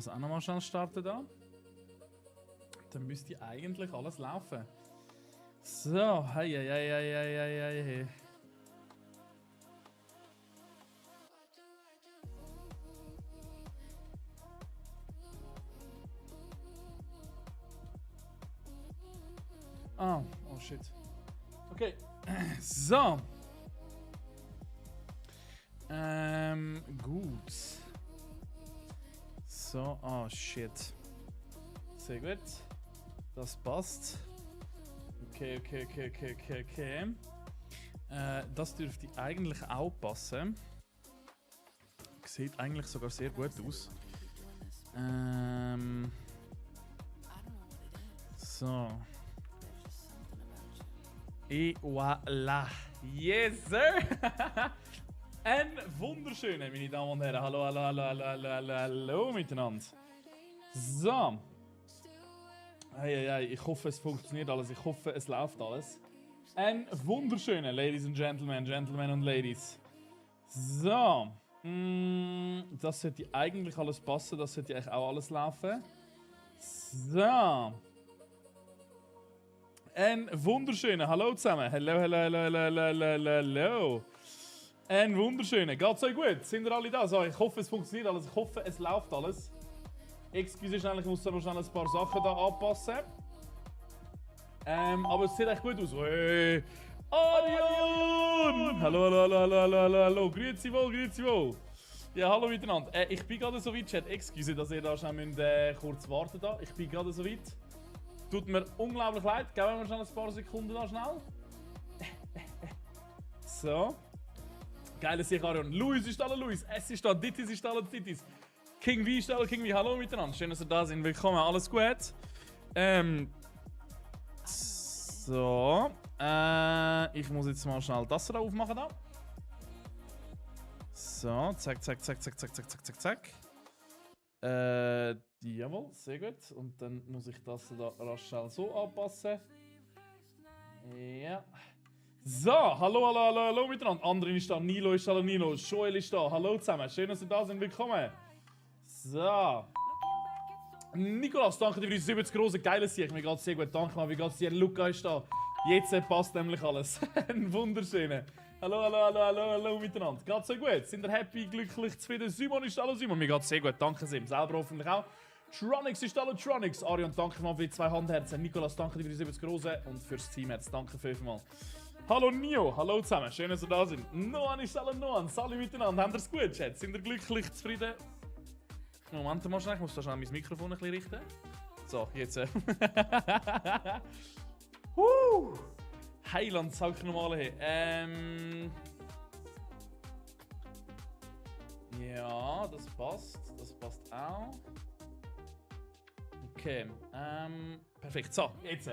das auch nochmal schnell starten da. Dann müsste eigentlich alles laufen. So, hey. Oh shit. Okay. So. Gut. So, oh shit. Sehr gut. Das passt. Okay. Das dürfte eigentlich auch passen. Sieht eigentlich sogar sehr gut aus. So. Et voilà. Yes, sir! Ein wunderschöner, meine Damen und Herren. Hallo miteinander. So. Hey, ich hoffe, es funktioniert alles. Ich hoffe, es läuft alles. Ein wunderschöner, Ladies and Gentlemen und Ladies. So. Das sollte eigentlich alles passen. Das sollte eigentlich auch alles laufen. So. Ein wunderschöner, hallo zusammen. Hallo. Ein wunderschöner. Geht's euch gut? Sind ihr alle da? So, ich hoffe, es funktioniert alles. Ich hoffe, es läuft alles. Excuse schnell, ich muss da noch schnell ein paar Sachen da anpassen. Aber es sieht echt gut aus. Hey. Arion! Hallo. Grüezi wohl. Ja, hallo miteinander. Ich bin gerade so weit, Chat. Excuse, dass ihr da schnell kurz warten da. Ich bin gerade so weit. Tut mir unglaublich leid. Geben wir schnell ein paar Sekunden da schnell. So. Geiles Sieg, Arion. Luis ist da, Luis. Es ist da. Dittis ist da, Dittis. King V ist da, King V. Hallo miteinander. Schön, dass ihr da seid. Willkommen. Alles gut. So. Ich muss jetzt mal schnell das da aufmachen. Da. So. Zack. Jawohl, sehr gut. Und dann muss ich das da rasch schnell so anpassen. Ja. So, hallo miteinander. Andrin ist da, Nilo ist da, Joel ist da. Hallo zusammen, schön, dass ihr da sind. Willkommen. So. Nikolas, danke dir für die 70 großen geiles Sieg. Mir geht's sehr gut, danke mal. Wie geht's dir? Luca ist da. Jetzt passt nämlich alles. Ein wunderschöner. Hallo miteinander. Geht's so gut? Sind ihr happy, glücklich, zufrieden? Simon ist da, Simon. Mir geht's sehr gut, danke Sim. Selber hoffentlich auch. Tronix ist da, Tronix. Arion, danke mal für die 2 Handherzen. Nikolas, danke dir für die 70 großen und fürs Teamherz. Danke vielmals. Hallo Nio, hallo zusammen. Schön, dass ihr da seid. Noan ist da, Noan. Salut miteinander. Habt ihr es gut, Chat? Sind ihr glücklich, zufrieden? Moment mal schnell, ich muss da schnell mein Mikrofon ein bisschen richten. So, jetzt. Heiland, sag ich nochmal hin. Ja, das passt. Das passt auch. Okay. Perfekt. So, jetzt.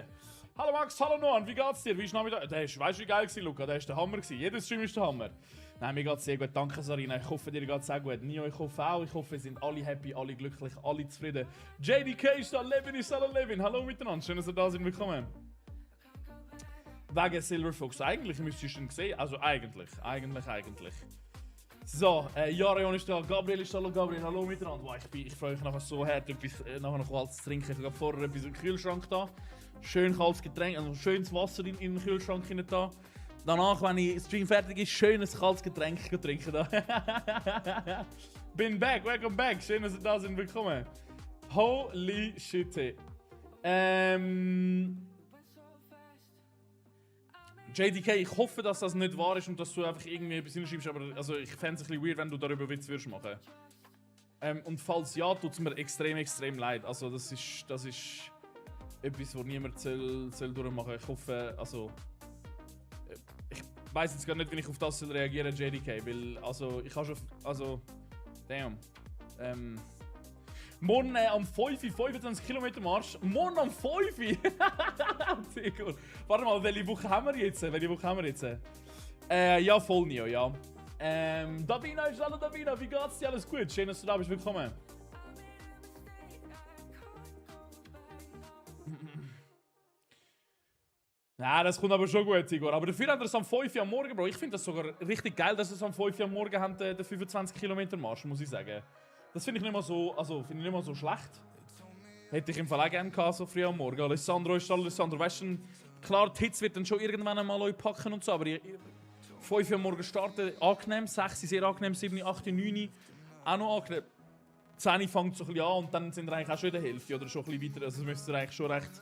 Hallo Max, hallo Noan, wie geht's dir? Wie ist Nachmittag? Weißt du, wie geil war, Luca? Der war der Hammer. Jeder Stream ist der Hammer. Nein, mir geht's sehr gut. Danke, Sarina. Ich hoffe, dir geht's auch gut. Nio, ich hoffe auch. Ich hoffe, wir sind alle happy, alle glücklich, alle zufrieden. JDK ist da, Levin ist da, Levin. Hallo miteinander. Schön, dass ihr da seid. Willkommen. Wegen Silver Fox. Eigentlich müsstest du ihn sehen. Also eigentlich. So, Jarion ist da, Gabriel ist da, Gabriel. Hallo miteinander. Wow, ich freue mich nachher so hart, nachher noch was zu trinken. Ich habe vorher etwas im Kühlschrank da. Schön kaltes Getränk, also schönes Wasser in den Kühlschrank hinein da. Danach, wenn der Stream fertig ist, schönes kaltes Getränk trinken da. Bin back, welcome back. Schön, dass ihr da sind. Willkommen. Holy shit. JDK, ich hoffe, dass das nicht wahr ist und dass du einfach irgendwie etwas hinschreibst, aber also, ich fände es ein bisschen weird, wenn du darüber Witz würdest machen. Und falls ja, tut es mir extrem leid. Also das ist etwas, was niemand soll durchmachen. Ich hoffe, also ich weiß jetzt gar nicht, wie ich auf das reagieren soll, JDK, weil also ich habe schon, also damn. Morgen am 25 Kilometer Marsch. Morgen am 5. Sehr gut. Warte mal, welche Woche haben wir jetzt? Ja, voll Nio, ja. Davina ist hallo Davina, wie geht's dir? Alles gut? Schön, dass du da bist. Willkommen. Ja, das kommt aber schon gut, Igor. Aber dafür haben wir es am 5 Uhr am Morgen, Bro. Ich finde das sogar richtig geil, dass wir es am 5 Uhr am Morgen haben, den 25 Kilometer Marsch, muss ich sagen. Das finde ich nicht mal so, also finde ich nicht mal so schlecht. Hätte ich im Fall auch gerne gehabt, so früh am Morgen. Alessandro ist Alessandro, weißt du, klar, die Hits wird dann schon irgendwann einmal euch packen und so, aber 5 Uhr am Morgen starten, angenehm, 6 sehr angenehm, 7, 8, 9 auch noch angenehm. 10 fängt so ein bisschen an und dann sind wir eigentlich auch schon in der Hälfte oder schon ein bisschen weiter, also müsst ihr eigentlich schon recht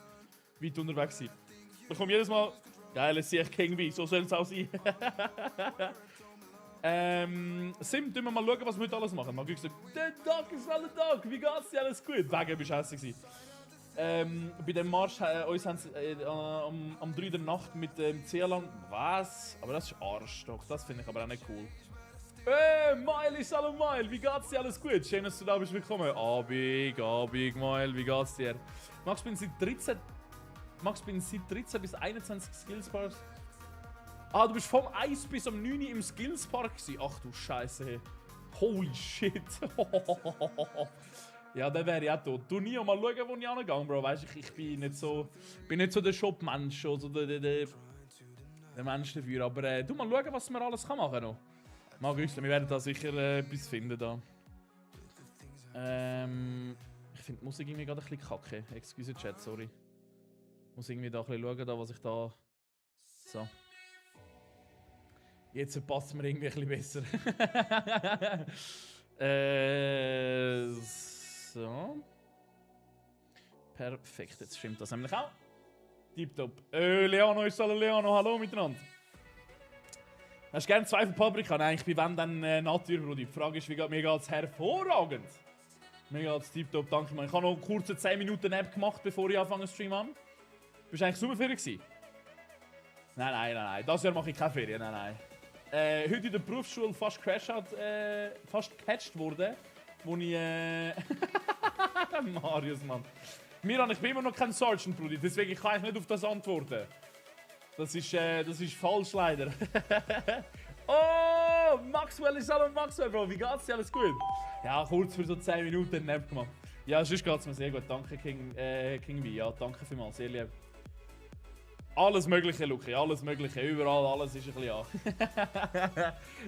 weit unterwegs sein. Ich komme jedes Mal, geil, sehe ich King B, so soll es auch sein. Sim, tun wir mal schauen, was wir heute alles machen. Mal gesagt, der Tag ist alle Tag, wie geht's dir, alles gut? Wegen bist du hässlich gewesen. Bei dem Marsch, uns haben sie am 3 der Nacht mit dem CLAN. Was? Aber das ist Arsch doch, das finde ich aber auch nicht cool. Mile ist hallo Mile, wie geht's dir, alles gut? Schön, dass du da bist, willkommen. Abig, Mile, wie geht's dir? Max, bin seit 13 bis 21 Skillsbars. Ah, du bist vom 1 bis am 9 im Skillspark gewesen. Ach du Scheiße, hey. Holy shit. Ja, dann wäre ich auch tot. Du nie mal schauen, wo ich angegangen, Bro. Weißt du, ich bin nicht so der Shop-Mensch oder der Mensch dafür. Aber du mal schauen, was man alles machen kann noch. Mal wissen, wir werden da sicher etwas finden da. Ich finde die Musik irgendwie gerade ein bisschen kacke. Excuse Chat, sorry. Ich muss irgendwie da ein bisschen schauen, da, was ich da... So. Jetzt passt mir irgendwie ein bisschen besser. So. Perfekt, jetzt stimmt das nämlich auch. Tipptopp. Leano ist alle Leano, hallo miteinander. Hast du gerne 2 von Paprika? Nein, ich bin wenn dann Natur, Brudi. Die Frage ist, mir geht es hervorragend. Mir geht es tipptopp, danke mal. Ich habe noch eine kurze 10 Minuten Nap gemacht, bevor ich anfange zu streamen. Bist du eigentlich Sommerferien gewesen? Nein. Das Jahr mache ich keine Ferien, nein. Heute in der Berufsschule fast gecatcht wurde, wo ich Marius, Mann. Miran, ich bin immer noch kein Sergeant, Brudi, deswegen kann ich nicht auf das antworten. Das ist falsch, leider. Oh, Maxwell ist hallo Maxwell, Bro, wie geht's dir? Alles gut? Ja, kurz für so 10 Minuten Nap gemacht. Ja, sonst geht's mir sehr gut, danke King V, ja, danke vielmals, sehr lieb. Alles Mögliche, Luki, alles Mögliche, überall, alles ist ein bisschen an.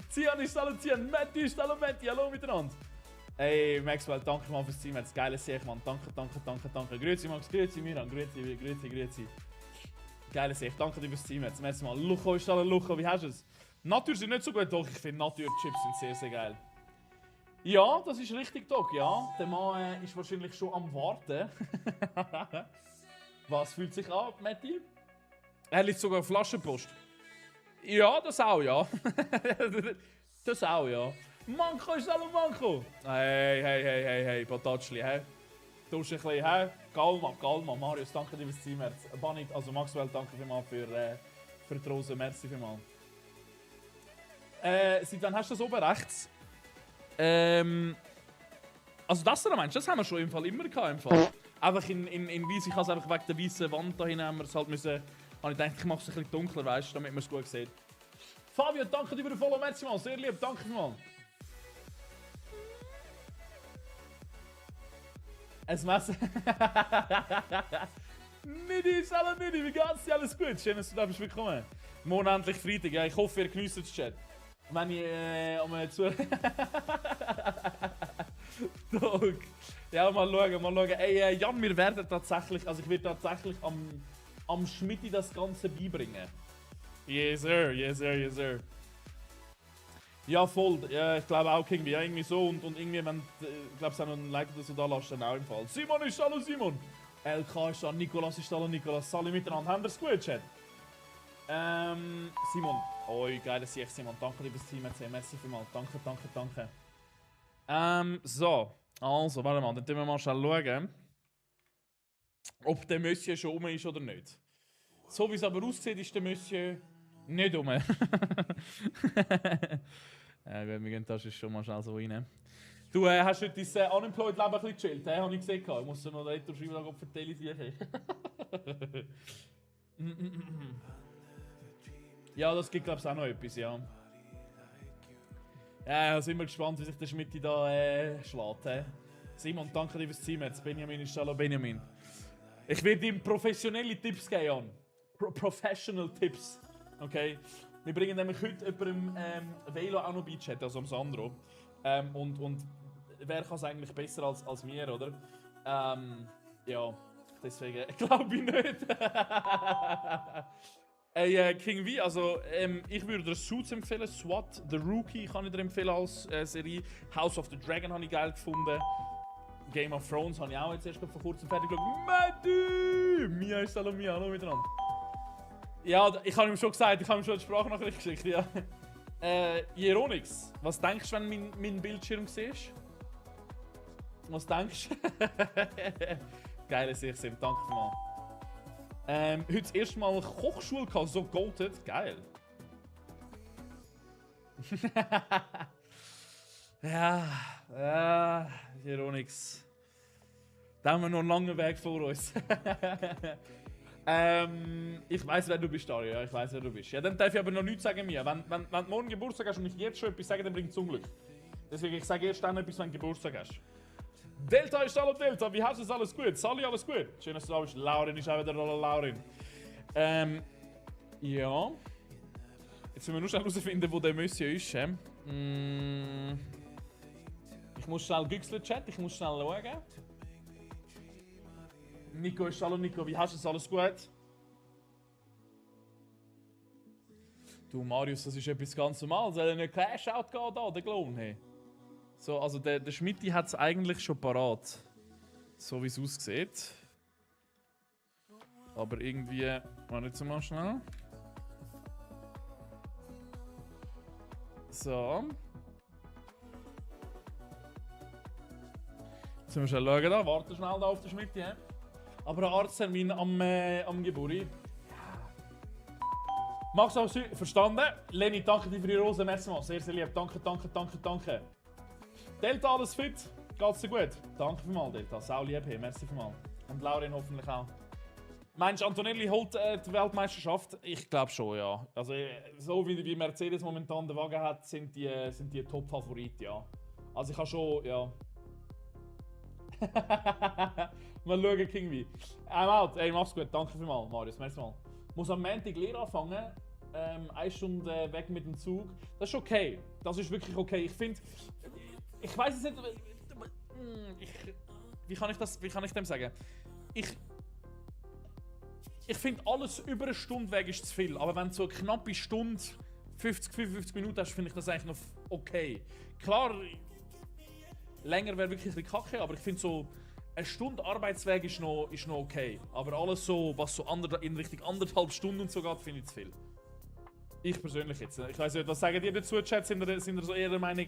Zian ist hallo Zian, Matti ist hallo Matti, hallo miteinander. Hey Maxwell, danke mal fürs Team, das geile Sieg, Mann, danke. Grüezi Max, grüezi Miran, grüezi. Geile Sieg, danke dir fürs Team, jetzt merci mal. Lucho ist hallo Lucho, wie hast du es? Natur sind nicht so gut, doch, ich finde Natur-Chips sind sehr, sehr geil. Ja, das ist richtig, Doc, ja. Der Mann ist wahrscheinlich schon am Warten. Was fühlt sich an, Matti? Er liegt sogar auf Flaschenpost. Ja, das auch, ja. Das auch, ja. Manko ist hallo Manko. Hey, Patatschli, hä? Du bist ein bisschen, hä? Galma, Marius, danke dir fürs Team. Banit, also Maxwell, danke vielmals für die Rose, merci vielmals. Seit wann hast du das oben rechts? Also das da meinst du, das haben wir schon im Fall immer gehabt, im Fall. Einfach in weiss, ich habe es einfach wegen der weißen Wand da hinten, haben wir es halt müssen... Und ich denke, ich mache es ein bisschen dunkler, weißt du, damit man es gut sieht. Fabio, danke dir für den Follow, merci mal, sehr lieb, danke mal. Ein Messer. Nidi, hallo Nidi, wie geht's dir? Alles gut? Schön, dass du da bist, willkommen. Morgen endlich Freitag, ja, ich hoffe, ihr genießt den Chat. Wenn ich zu... Dog. Ja, mal schauen. Ey, Jan, wir werden tatsächlich, also ich werde tatsächlich am Schmidti das Ganze beibringen. Yes sir. Ja, voll. Ja, ich glaube auch irgendwie, ja, irgendwie so und irgendwie, wenn, ich glaube, es auch noch ein Like oder so da lässt, dann auch im Fall. Simon ist hallo Simon. LK ist da, Nikolas ist hallo Nikolas. Alle miteinander, haben wir es gut, Chat? Simon. Oi, geiles Sieg, Simon. Danke dir fürs Team, merci vielmals. Danke. So. Also, warte mal, dann tun wir mal schnell schauen, ob der Monsieur schon rum ist oder nicht. So wie es aber aussieht, ist der Monsieur nicht rum. Ja gut, wir gehen da schon mal schnell so rein. Du hast heute dein Unemployed-Leben ein bisschen gechillt, habe ich gesehen. Ich muss dir noch retour schreiben, ob für die Tele Ja, das gibt glaube ich auch noch etwas, ja. Ja, ich bin immer gespannt, wie sich der Schmidt da schlägt. Simon, danke dir fürs Team jetzt. Benjamin ist hallo Benjamin. Ich werde ihm professionelle Tipps geben, Jan. Professional Tipps. Okay? Wir bringen nämlich heute jemandem Velo auch noch bei, Chat, also am Sandro. Und wer kann es eigentlich besser als wir, oder? Ja, deswegen glaube ich nicht. Ey, King V, also ich würde dir Suits empfehlen, SWAT, The Rookie kann ich dir empfehlen als Serie, House of the Dragon habe ich geil gefunden, Game of Thrones habe ich auch jetzt erst vor kurzem fertig geschaut. Matti! Mia ist Salomia, hallo miteinander. Ja, ich habe ihm schon gesagt, ich habe ihm schon eine Sprachnachricht geschickt, ja. Jeronix, was denkst du, wenn mein Bildschirm siehst? Was denkst du? Geile Sicht, danke mal. Heute das erste Mal Kochschule gehabt, so golden. Geil. ja, Jeronix. Da haben wir noch einen langen Weg vor uns. Ich weiß, wer du bist, Dario. Ja, ich weiß, wer du bist. Ja, dann darf ich aber noch nichts sagen mir. Wenn du morgen Geburtstag hast und ich jetzt schon etwas sage, dann bringt es Unglück. Deswegen, ich sage erst dann etwas, wenn du Geburtstag hast. Delta ist hallo Delta, wie hast du es? Alles gut? Sally, alles gut? Schön, dass du da bist. Laurin ist auch wieder da, Laurin. Ja. Jetzt müssen wir nur schnell herausfinden, wo der Monsieur ist. Ich muss schnell güchseln, Chat, ich muss schnell schauen. Nico ist hallo Nico, wie hast du es? Alles gut? Du Marius, das ist etwas ganz Normales. Soll ein Cash-Out gehen da, der Clown? Hey. So, also der Schmitti hat es eigentlich schon parat. So wie es aussieht. Aber irgendwie. Warte jetzt mal schnell. So. Jetzt müssen wir schnell schauen da. Warte schnell da auf den Schmitti. Aber ein Arzttermin am Geburi. Max auch verstanden. Lenny, danke dir für die Rose. Merci mal. Sehr, sehr lieb. Danke, danke, danke, danke. Delta, alles fit? Geht's dir gut? Danke vielmals, Delta. Sau lieb, hey. Merci vielmals. Und Laurin hoffentlich auch. Meinst du, Antonelli holt die Weltmeisterschaft? Ich glaube schon, ja. Also, so wie Mercedes momentan den Wagen hat, sind die Top-Favoriten, ja. Also, ich habe schon, ja. Mal schauen, King V. I'm out. Ey, mach's gut. Danke vielmals, Marius. Merci mal. Muss am Montag Lehre anfangen. 1 Stunde weg mit dem Zug. Das ist okay. Das ist wirklich okay. Ich finde... Ich weiß es nicht... Wie kann ich dem sagen? Ich finde, alles über eine Stunde weg ist zu viel. Aber wenn du so eine knappe Stunde, 55 Minuten hast, finde ich das eigentlich noch okay. Klar, länger wäre wirklich ein bisschen kacke, aber ich finde so... Eine Stunde Arbeitsweg ist noch okay. Aber alles so, was so in Richtung 1,5 Stunden und so geht, finde ich zu viel. Ich persönlich jetzt. Ich weiß nicht, was sagen die dazu, Chat? Sind ihr so eher der Meinung,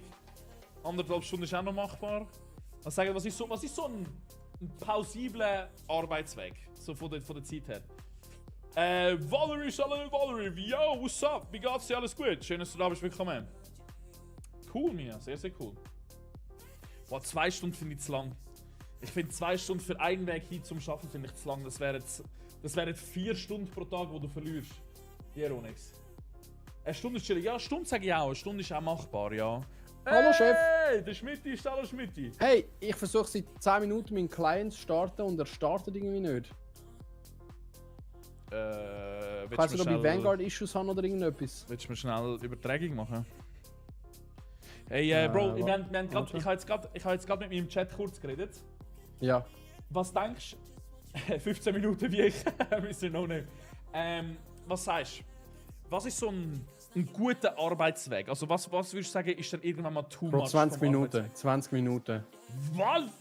1,5 Stunden ist auch noch machbar? Was ist so ein plausibler Arbeitsweg? So von der Zeit her. Valerie, hallo Valerie. Yo, what's up? Wie geht's dir? Alles gut? Schön, dass du da bist. Willkommen. Cool, Mia. Sehr, sehr cool. Boah, 2 Stunden finde ich zu lang. Ich finde 2 Stunden für einen Weg hin zum Schaffen finde ich zu lang. Das wären 4 Stunden pro Tag, wo du verlierst. Jeronix. Eine Stunde ist chillig. Ja, eine Stunde sage ich auch. Eine Stunde ist auch machbar, ja. Hallo Chef! Hey, der Schmitti ist hallo Schmitti. Hey, ich versuche seit 10 Minuten meinen Client zu starten und er startet irgendwie nicht. Ich weiß nicht, ob ich Vanguard-Issues habe oder irgendetwas. Willst du mir schnell Übertragung machen? Hey, Bro, ich habe jetzt gerade mit meinem Chat kurz geredet. Ja. Was denkst du? 15 Minuten wie ich, wisst ihr noch nicht. Was sagst du? Was ist so ein guter Arbeitsweg? Also was würdest du sagen, ist dann irgendwann mal too much? 20 Minuten. 20 Minuten. Was?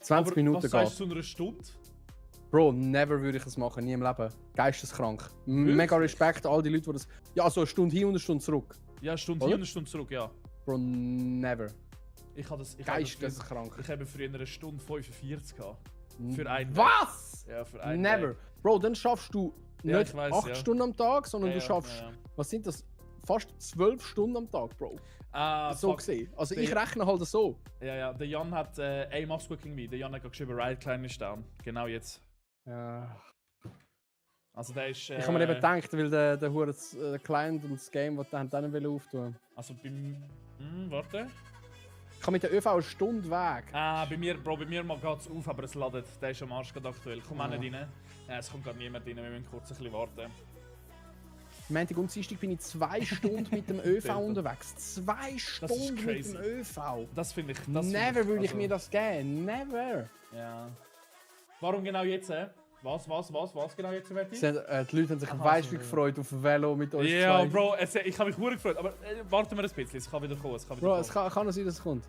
20 Minuten was sagst du zu einer Stunde? Bro, never würde ich das machen, nie im Leben. Geisteskrank. Mega Respekt an all die Leute, die das... Ja, so eine Stunde hin und eine Stunde zurück. Ja, eine Stunde hin und eine Stunde zurück, ja. Bro, never. Geisteskrank. Ich habe früher eine Stunde 45 gehabt. Für einen Was? Ja, für einen Never. Weg. Bro, dann schaffst du nicht 8 Stunden am Tag, sondern du schaffst... Was sind das? Fast 12 Stunden am Tag, Bro. So gesehen. Also ich rechne halt so. Ja, der Jan hat... ey, mach's gut gegen mich. Der Jan hat geschrieben, Riot Klein ist down. Genau jetzt. Ja. Also der ist... ich habe mir eben gedacht, weil der Client und das Game, das dann auftun wollen. Also beim... warte. Ich kann mit der ÖV eine Stunde weg. Bei mir geht's auf, aber es ladet. Der ist am Arsch gerade aktuell. Komm auch nicht rein. Es kommt gerade niemand rein, wir müssen kurz ein bisschen warten. Montag und Dienstag bin ich 2 Stunden mit dem ÖV unterwegs. 2 Stunden mit dem ÖV. Das finde ich... Never würde ich mir das geben. Never. Ja. Warum genau jetzt? Was genau jetzt, Matti? Die Leute haben sich weißt gefreut auf dem Velo mit uns. Ja, Bro, ich habe mich sehr gefreut. Aber warten wir ein bisschen, es kann wieder kommen. Es kann noch sein, dass es kommt.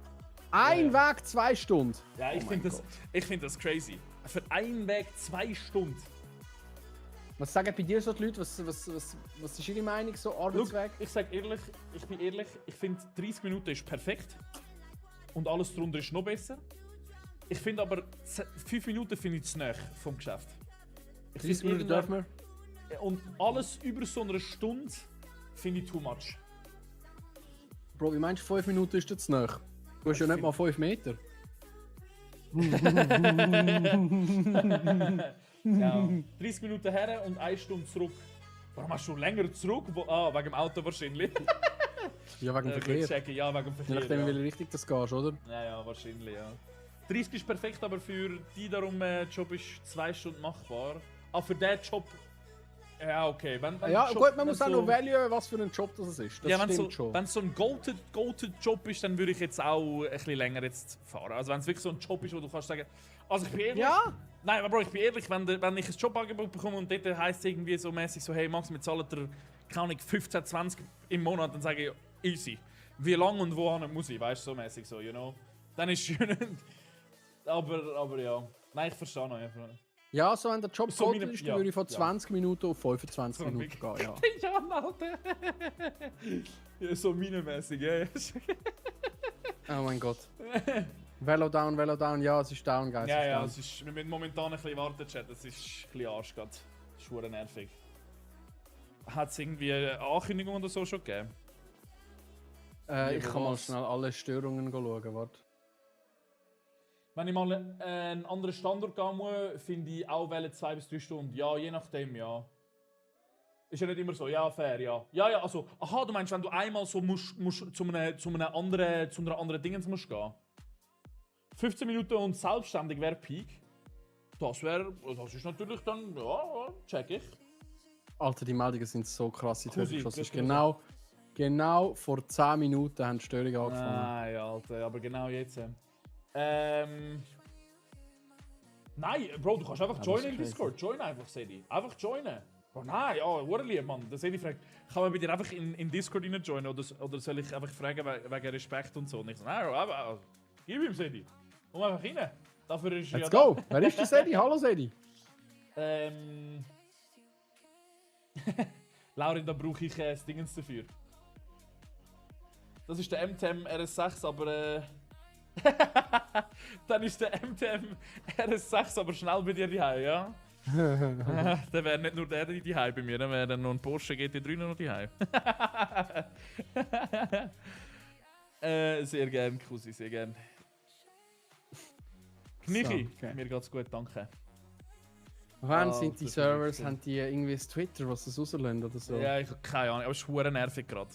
Ein Weg 2 Stunden. Ja, ich finde das crazy. Für einen Weg 2 Stunden. Was sagen bei dir so die Leute? Was ist ihre Meinung so Arbeitsweg? Look, ich bin ehrlich, ich finde 30 Minuten ist perfekt. Und alles darunter ist noch besser. Ich finde aber 5 Minuten finde ich zu nahe vom Geschäft. 30 Minuten dürfen wir. Und alles über so eine Stunde finde ich too much. Bro, wie meinst du 5 Minuten ist das zu nahe? Du hast ja nicht mal 5 Meter. Ja, 30 Minuten her und 1 Stunde zurück. Warum hast du länger zurück? Wegen dem Auto wahrscheinlich. Ja, wegen dem Verkehr. Ja, wegen dem Verkehr. Je nachdem, wie richtig das gehst, oder? Ja, wahrscheinlich, ja. 30 ist perfekt, aber für die darum Job ist 2 Stunden machbar. Für den Job... Ja, okay. Wenn ja, Job, gut, man muss auch noch wählen, was für ein Job das ist. Das stimmt schon. Wenn es so ein goated Job ist, dann würde ich jetzt auch ein bisschen länger jetzt fahren. Also wenn es wirklich so ein Job ist, wo du kannst sagen... Also ich bin ehrlich... Ja! Nein, aber ich bin ehrlich, wenn ich ein Jobangebot bekomme und dort heisst es irgendwie so mäßig so, hey Max, wir zahlen dir, keine Ahnung, 15, 20 im Monat, dann sage ich, easy. Wie lange und wohin muss ich, weißt du, so mäßig so, you know. Dann ist schön. aber ja. Nein, ich verstehe noch einfach. Ja, so wenn der Job so gut ist, dann würde ich von 20 Minuten auf 25 Minuten gehen, ja. Ja, Alter. Ja, so minemäßig, ja. Oh mein Gott. Velo down, ja, es ist down, guys. Ja, es ist, wir müssen momentan ein bisschen warten, Chat, es ist ein bisschen Arsch gerade. Das ist verdammt nervig. Hat es irgendwie eine Ankündigung oder so schon gegeben? Ich kann mal schnell alle Störungen schauen, warte. Wenn ich mal einen anderen Standort gehen muss, finde ich auch 2 bis 3 Stunden. Ja, je nachdem, ja. Ist ja nicht immer so, ja, fair, ja. Ja, also, aha, du meinst, wenn du einmal so musst zu einer anderen Dingens musst gehen. 15 Minuten und selbstständig wäre Peak. Das ist natürlich dann, ja, check ich. Alter, die Meldungen sind so krass in die Höhe geschossen. Genau vor 10 Minuten haben die Störungen angefangen. Nein, Alter, aber genau jetzt. Nein, Bro, du kannst einfach joinen im Discord. Join einfach, Sedi. Einfach joinen. Oh nein, ja, lieb, Mann. Der Sedi fragt, kann man bei dir einfach in Discord rein joinen oder soll ich einfach fragen wegen Respekt und so? Und ich so, nein, aber gib ihm, Sedi. Komm einfach rein. Dafür ist Let's go! Da. Wer ist der Sedi? Hallo, Sedi. Laurin, da brauche ich das Dingens dafür. Das ist der MTM RS6, aber dann ist der MTM RS6 aber schnell bei dir daheim, ja? Dann wäre nicht nur der daheim bei mir, dann wäre dann noch ein Porsche GT3 noch daheim. Sehr gern, Kusi, sehr gern. Knichi, so, okay. Mir geht's gut, danke. Wann sind die Servers? Haben die irgendwie das Twitter, was sie rauslassen oder so? Ja, ich habe keine Ahnung, aber es ist verdammt nervig gerade.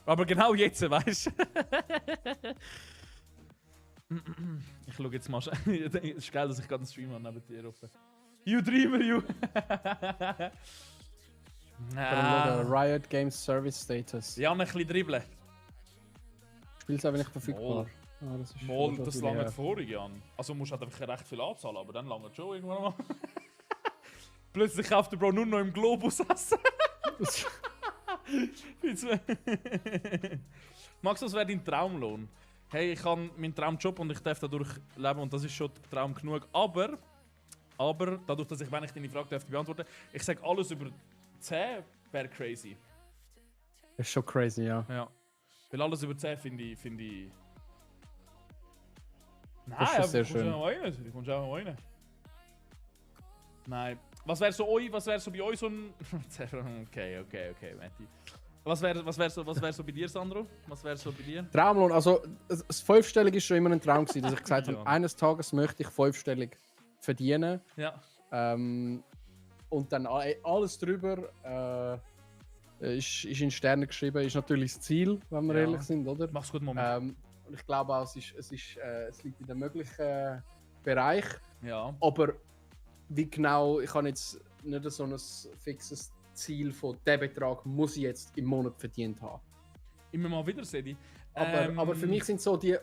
Aber genau jetzt, weißt du? Ich schaue jetzt mal. Es ist geil, dass ich gerade einen Stream habe neben dir offen. You Dreamer, you! Riot Games Service Status. Ja, ein bisschen dribbeln. Spielst du aber nicht verfügbar. Das lange vorig Jahr. Also musst du halt einfach recht viel anzahlen, aber dann lange schon irgendwann mal. Plötzlich kauft der Bro nur noch im Globus essen. Max, was wäre dein Traumlohn? Hey, ich habe meinen Traumjob und ich darf dadurch leben und das ist schon Traum genug. Aber dadurch, dass wenn ich deine Frage beantworten darf, ich sage alles über 10 wäre crazy. Das ist schon crazy, ja. Ja. Weil alles über 10 finde ich... Nein, das ist sehr schön. Du kommst auch rein. Nein. Was wäre so bei euch so ein... Okay, Matti. Was wär so bei dir, Sandro? Was wäre so bei dir? Traumlohn, also das 5-stellig ist schon immer ein Traum gewesen, dass ich gesagt habe, eines Tages möchte ich 5-stellig verdienen. Ja. Und dann alles drüber ist in Sternen geschrieben, ist natürlich das Ziel, wenn wir ehrlich sind, oder? Mach's gut, Moment. Und ich glaube auch, es liegt in dem möglichen Bereich. Ja. Aber wie genau, ich habe jetzt nicht so ein fixes Ziel von «Der Betrag muss ich jetzt im Monat verdient haben». Immer mal wieder, Sedi. Aber für mich sind so die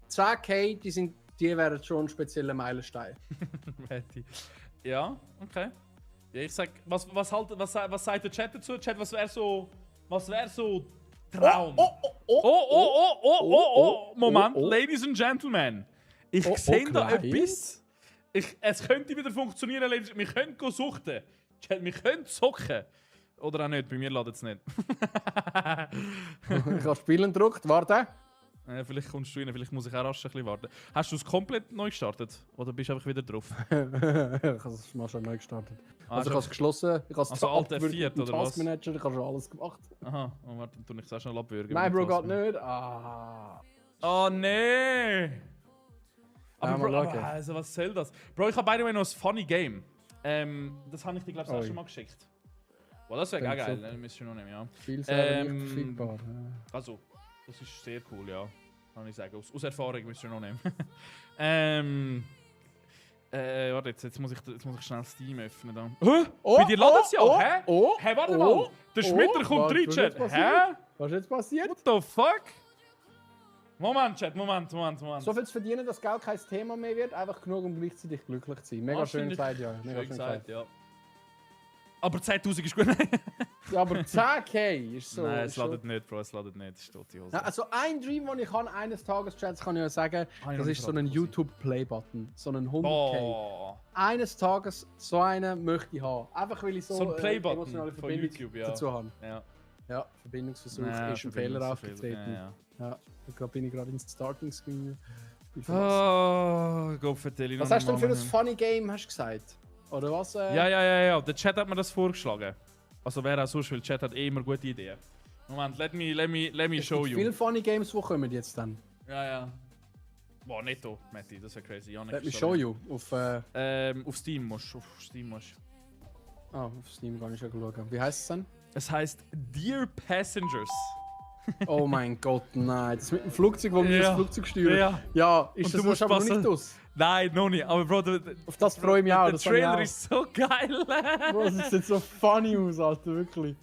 10k, die wären schon ein spezieller Meilenstein. Ja, okay. Ja, ich sag, was sagt der Chat dazu? Chat, was wäre so Traum? Moment, Ladies and Gentlemen. Ich sehe da etwas. Es könnte wieder funktionieren, Ladies. Wir können suchten. Chat, wir können zocken. Oder auch nicht, bei mir ladet es nicht. Ich habe Spielen gedrückt, warte. Vielleicht kommst du rein, vielleicht muss ich auch rasch ein bisschen warten. Hast du es komplett neu gestartet? Oder bist du einfach wieder drauf? Ich habe es mal schon neu gestartet. Also ich habe es geschlossen, ich habe es Alt F4 oder was? Taskmanager, ich habe schon alles gemacht. Aha, warte, dann tue ich es auch schnell abwürgen. Nein, Bro, geht nicht. Ah. Oh nee! Aber Bro, schauen. was soll das? Bro, ich habe by the way noch ein funny Game. Das habe ich dir, glaube ich, auch schon mal geschickt. Boah, das wäre geil, ne? Müssen wir noch nehmen, ja. Viel sehr nicht verfügbar. Also, das ist sehr cool, ja. Kann ich sagen. Aus Erfahrung müssen wir noch nehmen. Warte, jetzt muss ich schnell Steam öffnen. Dann. Bei dir ladet es ja, hä? Hä, warte mal! Der Schmitter kommt rein, Chat. Hä? Was ist jetzt passiert? What the fuck? Moment, Chat, Moment. So viel zu verdienen, dass Geld kein Thema mehr wird, einfach genug, um gleichzeitig glücklich zu sein. Mega schön gesagt, ja. Mega schön gesagt, ja. Aber 10.000 ist gut. Ja, aber 10k ist so. Nein, es ladet nicht, Bro, es ladet nicht. Das ist tote Hose. Ja, also ein Dream, den ich habe, eines Tages, Chats, kann ich ja sagen, das ist so ein YouTube-Play-Button. So ein 100k. Oh. Eines Tages so einen möchte ich haben. Einfach weil ich so ein Play-Button emotionale von Verbindung YouTube, ja. dazu habe. Ja. Ja, Verbindungsversuch ist ein Fehler aufgetreten. Ja. Da bin ich gerade ins Starting-Screen. Oh, go vertellen. Was hast du denn für ein funny Game, hast du gesagt? Oder was? Ja. Der Chat hat mir das vorgeschlagen. Also wer auch sonst will, Chat hat eh immer gute Ideen. Moment, let me show you. Viele funny Games, wo kommen jetzt dann? Ja. Boah, netto, Matti, das wäre crazy. Ja, let me show you. Auf Steam musst du. Auf Steam kann ich ja schauen. Wie heißt es denn? Es heißt Dear Passengers. Oh mein Gott, nein. Das mit dem Flugzeug, wo wir das Flugzeug steuern. Ja, ist das musst aber noch nicht aus? Nein, noch nicht. Aber Bro, auf das freue ich mich auch. Der Trailer ist so geil. Bro, das sieht so funny aus, Alter, wirklich.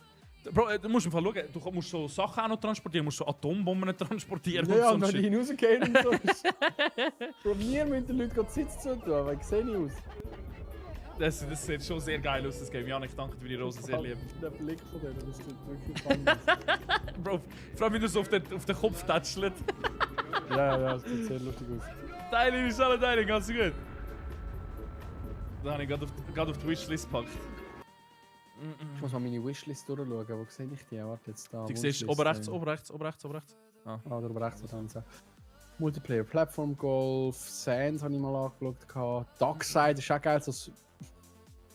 Bro, du musst einfach schauen, du musst so Sachen auch noch transportieren, du musst so Atombomben transportieren. Ja, und wenn die hinausgehen und so. Bro, mir müssen die Leute gerade Sitz zu tun, weil ich sehe nicht aus. Das sieht schon sehr geil aus, das Game. Janik, danke für die Rosen, sehr lieb. Der Blick von denen, das sieht wirklich funny aus. Bro, vor allem wie du so auf den Kopf tätschelt. Ja, das sieht sehr lustig aus. Teilen ist alle Teilen, ganz gut. Da habe ich gerade auf die Wishlist gepackt. Ich muss mal meine Wishlist durchschauen, wo sehe ich die? Warte jetzt da. Du siehst oben rechts. Ah, da oben rechts, was haben sie? Multiplayer, Platform Golf, Sands habe ich mal angeschaut. Darkside ist auch geil, so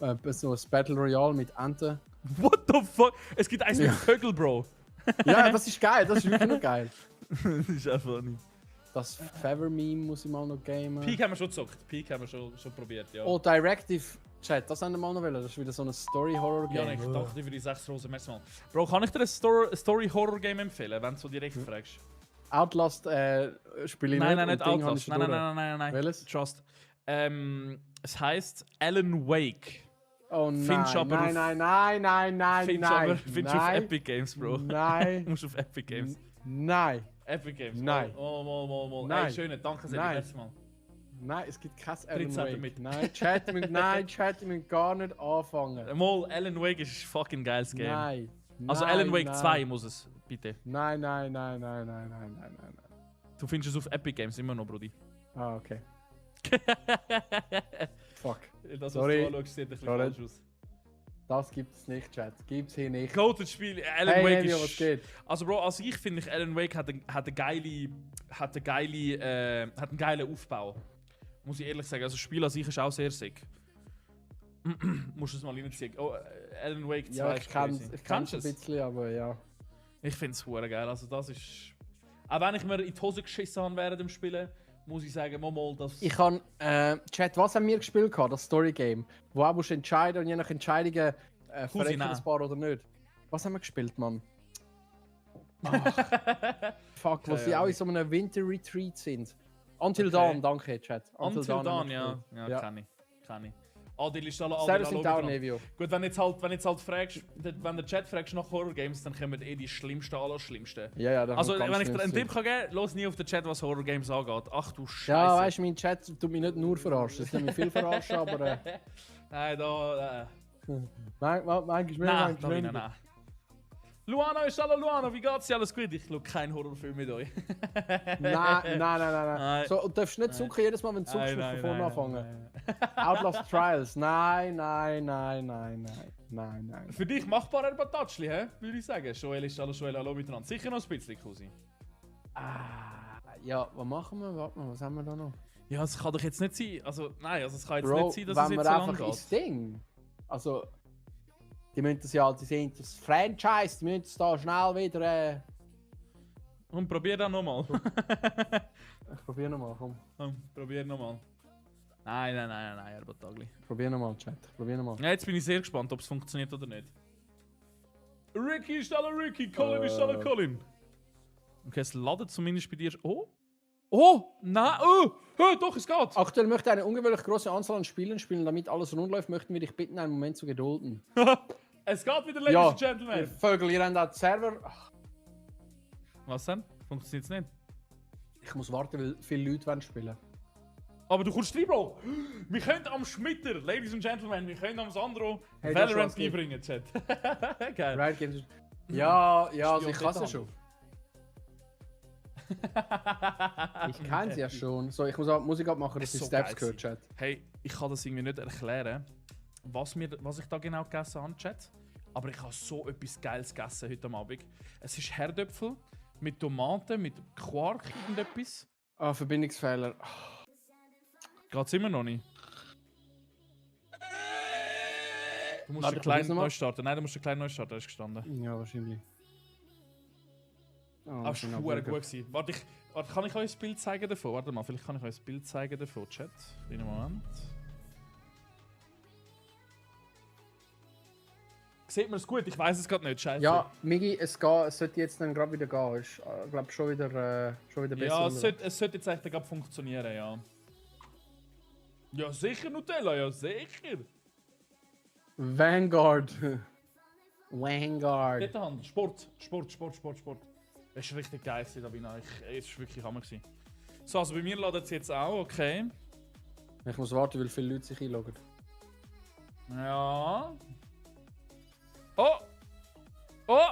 ein Battle Royale mit Enten. What the fuck? Es gibt eins mit Vögel, Bro. Ja, das ist geil, das ist wirklich noch geil. Das ist einfach nicht. Das Feather-Meme muss ich mal noch gamen. Peak haben wir schon gezockt, Peak haben wir schon probiert, ja. Oh, Directive Chat, das haben wir mal noch wollen. Das ist wieder so ein Story-Horror-Game. Ja, ich danke dir für die 6 Rosen, merci mal. Bro, kann ich dir ein Story-Horror-Game empfehlen, wenn du so direkt fragst? Outlast spiele ich nein, nicht Outlast. Nein. Welches? Trust. Es heißt Alan Wake. Oh nein, Findest aber nein. Findest du auf Epic Games, Bro? Nein. Musst auf Epic Games. Nein. Epic Games. Nein. Mal. Nein. Ey, schöne, danke sehr, letztes Mal. Nein, es gibt kein Alan Wake. Mit. Nein, Chat, ich will gar nicht anfangen. Mal, Alan Wake ist ein fucking geiles Game. Nein. Also Alan Wake 2 muss es, bitte. Nein. Du findest es auf Epic Games immer noch, Brudi. Ah, okay. Fuck. Das, was Sorry. du anschaust, sieht ein bisschen falsch aus. Das gibt es nicht, Chat. Gibt's hier nicht. Goated Spiel, Alan Wake ist... was geht? Also Bro, also ich finde, Alan Wake hat einen geilen Aufbau. Muss ich ehrlich sagen. Also das Spiel an sich ist auch sehr sick. Musst du es mal reinziehen. Oh, Alan Wake 2 ja, ist crazy. Ich kann es ein bisschen, aber ja. Ich finde es geil. Also das ist... Auch wenn ich mir in die Hose geschissen habe während dem Spielen, muss ich sagen, mal das... Ich kann... Chat, was haben wir gespielt? Das Story-Game. Wo auch musst du entscheiden und je nach Entscheidungen verrecken das Paar oder nicht. Was haben wir gespielt, Mann? Fuck, wo sie auch in so einem Winter-Retreat sind. Until Dawn, danke, Chat. Until Dawn, ja. Ja, kann ich. Adil ist alle Servus Adil, in hallo Town, miteinander. Nevio. Gut, wenn jetzt halt fragst, wenn der Chat fragst nach Horror Games, dann kommen die schlimmsten aller schlimmsten. Ja, da Also, kommt ganz wenn ich dir einen Schlimmes Tipp kann geben, los nie auf den Chat, was Horror Games angeht. Ach du Scheiße. Ja, weißt du, mein Chat tut mich nicht nur verarschen. Es tut mich viel verarschen, aber. Nein, da. Manchmal mehr, Nein, manchmal da weniger. nein. Luana ist alle Luana, wie geht's dir? Alles gut? Ich schaue keinen Horrorfilm mit euch. Nein. Nein. So, und darfst nicht zucken jedes Mal, wenn du zuckst, musst du von vorne anfangen. Outlast Trials. Nein. Für dich machbarer Batatschli, hä? Würde ich sagen. Joel ist alle Joel, hallo miteinander. Sicher noch ein bisschen, Cousin. Ja, was machen wir? Warte mal, was haben wir da noch? Ja, es kann doch jetzt nicht sein. Also, nein, also es kann jetzt Bro, nicht sein, dass es wenn jetzt wir so lang einfach ins geht. Ding. Also, die müssen das ja, die sind das Franchise, die müssen es da schnell wieder. Und probier dann nochmal. Ich probier nochmal, komm. Probier nochmal. Nein, Herr Batagli. Probier nochmal, Chat. Probier nochmal. Ja, jetzt bin ich sehr gespannt, ob es funktioniert oder nicht. Ricky ist alle Ricky, Colin ist alle Colin. Okay, es ladet zumindest bei dir. Oh! Oh! Nein! Oh! Oh doch, es geht! Aktuell möchte eine ungewöhnlich große Anzahl an Spielen spielen. Damit alles rund läuft, möchten wir dich bitten, einen Moment zu gedulden. Es geht wieder, Ladies Ja, and Gentlemen! ihr Vögel, ihr habt auch den Server. Ach, Was denn? Funktioniert es nicht? ich muss warten, weil viele Leute wollen spielen. Aber du kommst rein, Bro! Wir können am Schmitter, Ladies and Gentlemen, wir können am Sandro Hey, das Valorant war's nicht. beibringen, Chat. Geil. Riot Games. Ja, also ich Spion kann es ja schon. Ich kann es ja schon. So, ich muss auch Musik abmachen, dass Ist ich so Steps geil gehört, Chat. Hey, ich kann das irgendwie nicht erklären, was ich da genau gegessen habe, Chat. Aber ich habe so etwas Geiles gegessen heute Abend. Es ist Herdöpfel mit Tomaten, mit Quark, irgendetwas. Ah, Verbindungsfehler. Geht's immer noch nicht? Du musst Warte, einen ich probier's kleinen nochmal. neu starten. Nein, du musst einen kleinen neu starten, ist gestanden. Ja, wahrscheinlich. Oh, Aber es war verdammt gut gewesen. Warte, kann ich euch ein Bild zeigen davon? Warte mal, vielleicht kann ich euch ein Bild zeigen davon, Chat. Einen Moment. Sieht man es gut? Ich weiß es gerade nicht, scheiße. Ja, Migi, es sollte jetzt dann gerade wieder gehen. Ist, glaube schon wieder besser. Ja, oder? es sollte jetzt eigentlich gerade funktionieren, ja. Ja, sicher, Nutella, ja, sicher. Vanguard. Vanguard. Dort Hand, Sport. Das war richtig geil, Davina. Es war wirklich Hammer. So, also bei mir ladet es jetzt auch, okay. Ich muss warten, weil viele Leute sich einloggen. Ja. Oh! Oh!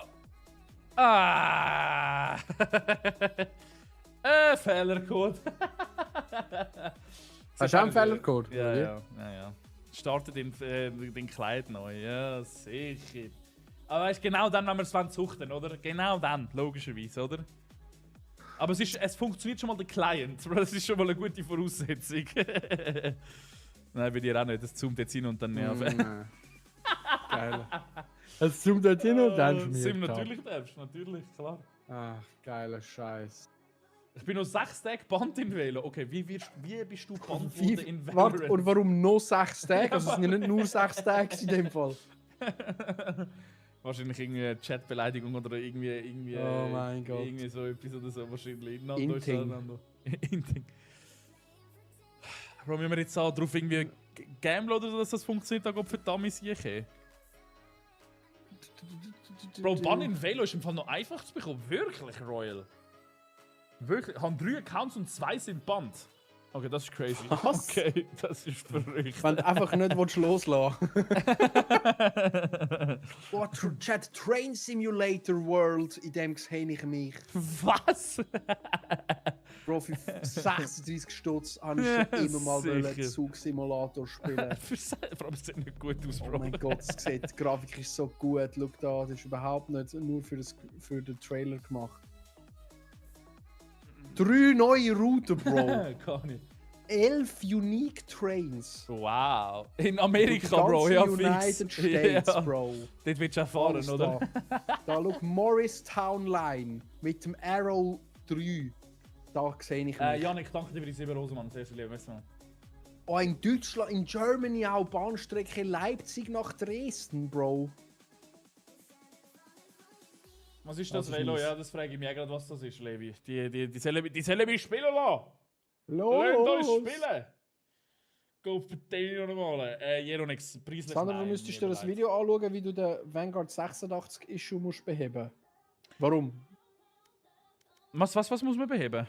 Ah! Fehlercode. Hast du auch einen Fehlercode? Ja, ja. Startet den Kleid neu, ja, sicher. Aber weißt genau dann, wenn wir es suchten, oder? Genau dann, logischerweise, oder? Aber es funktioniert schon mal der Client, das ist schon mal eine gute Voraussetzung. Nein, bei dir auch nicht, das zoomt jetzt hin und dann nerven. Geil. Es zoomt jetzt hin und dann schmiert. Sim, natürlich darfst, natürlich, klar. Ach, geiler Scheiß. Ich bin noch 6 Tage Band in Velo. Okay, wie bist du Band in Warte, Valorant? und warum noch 6 Tage? Also es sind ja nicht nur 6 Tage in dem Fall. Wahrscheinlich irgendwie Chatbeleidigung oder irgendwie, Oh mein Gott. irgendwie so etwas oder so wahrscheinlich. Inting. Inting. Bro, müssen wir jetzt auch drauf irgendwie gamblen oder so, dass das funktioniert, da geht für Dummies hier. Bro, Bann in Velo ist im Fall noch einfach zu bekommen. Wirklich, Royal. Wirklich. Ich habe 3 Accounts und 2 sind Band. Okay, das ist crazy. Was? Okay, das ist verrückt. Wenn du einfach nicht loslassen What Chat Train Simulator World, in dem sehe ich mich. Was? Bro, für 36 Stutz habe ich schon immer mal Sicher. einen Zugsimulator spielen. Vor allem, es sieht nicht gut aus, Oh Bro. mein Gott, die Grafik ist so gut. Schau da, das ist überhaupt nicht nur für den Trailer gemacht. 3 neue Routen, Bro. Gar nicht. 11 Unique Trains. Wow. In Amerika, Die Bro. Ja, ganze United fix. States, Ja. Bro. Dort willst du erfahren, Alles oder? Da, schau, Morristown Line mit dem Arrow 3. Da sehe ich mich. Janik, danke dir für die 7 Rosen, Mann. Sehr, sehr lieb. Weißt du mal. Oh, in Deutschland, in Germany auch Bahnstrecke Leipzig nach Dresden, Bro. Was ist das, Das ist Velo? mies. Ja, das frage ich mich gerade, was das ist, Levi. Die sollen mich spielen lassen. Los! Lasst uns spielen! Go verteilen noch mal. Jeronix, preislich. Sandra, du müsstest dir das Video anschauen, wie du den Vanguard 86 Issue musst beheben. Warum? Was muss man beheben?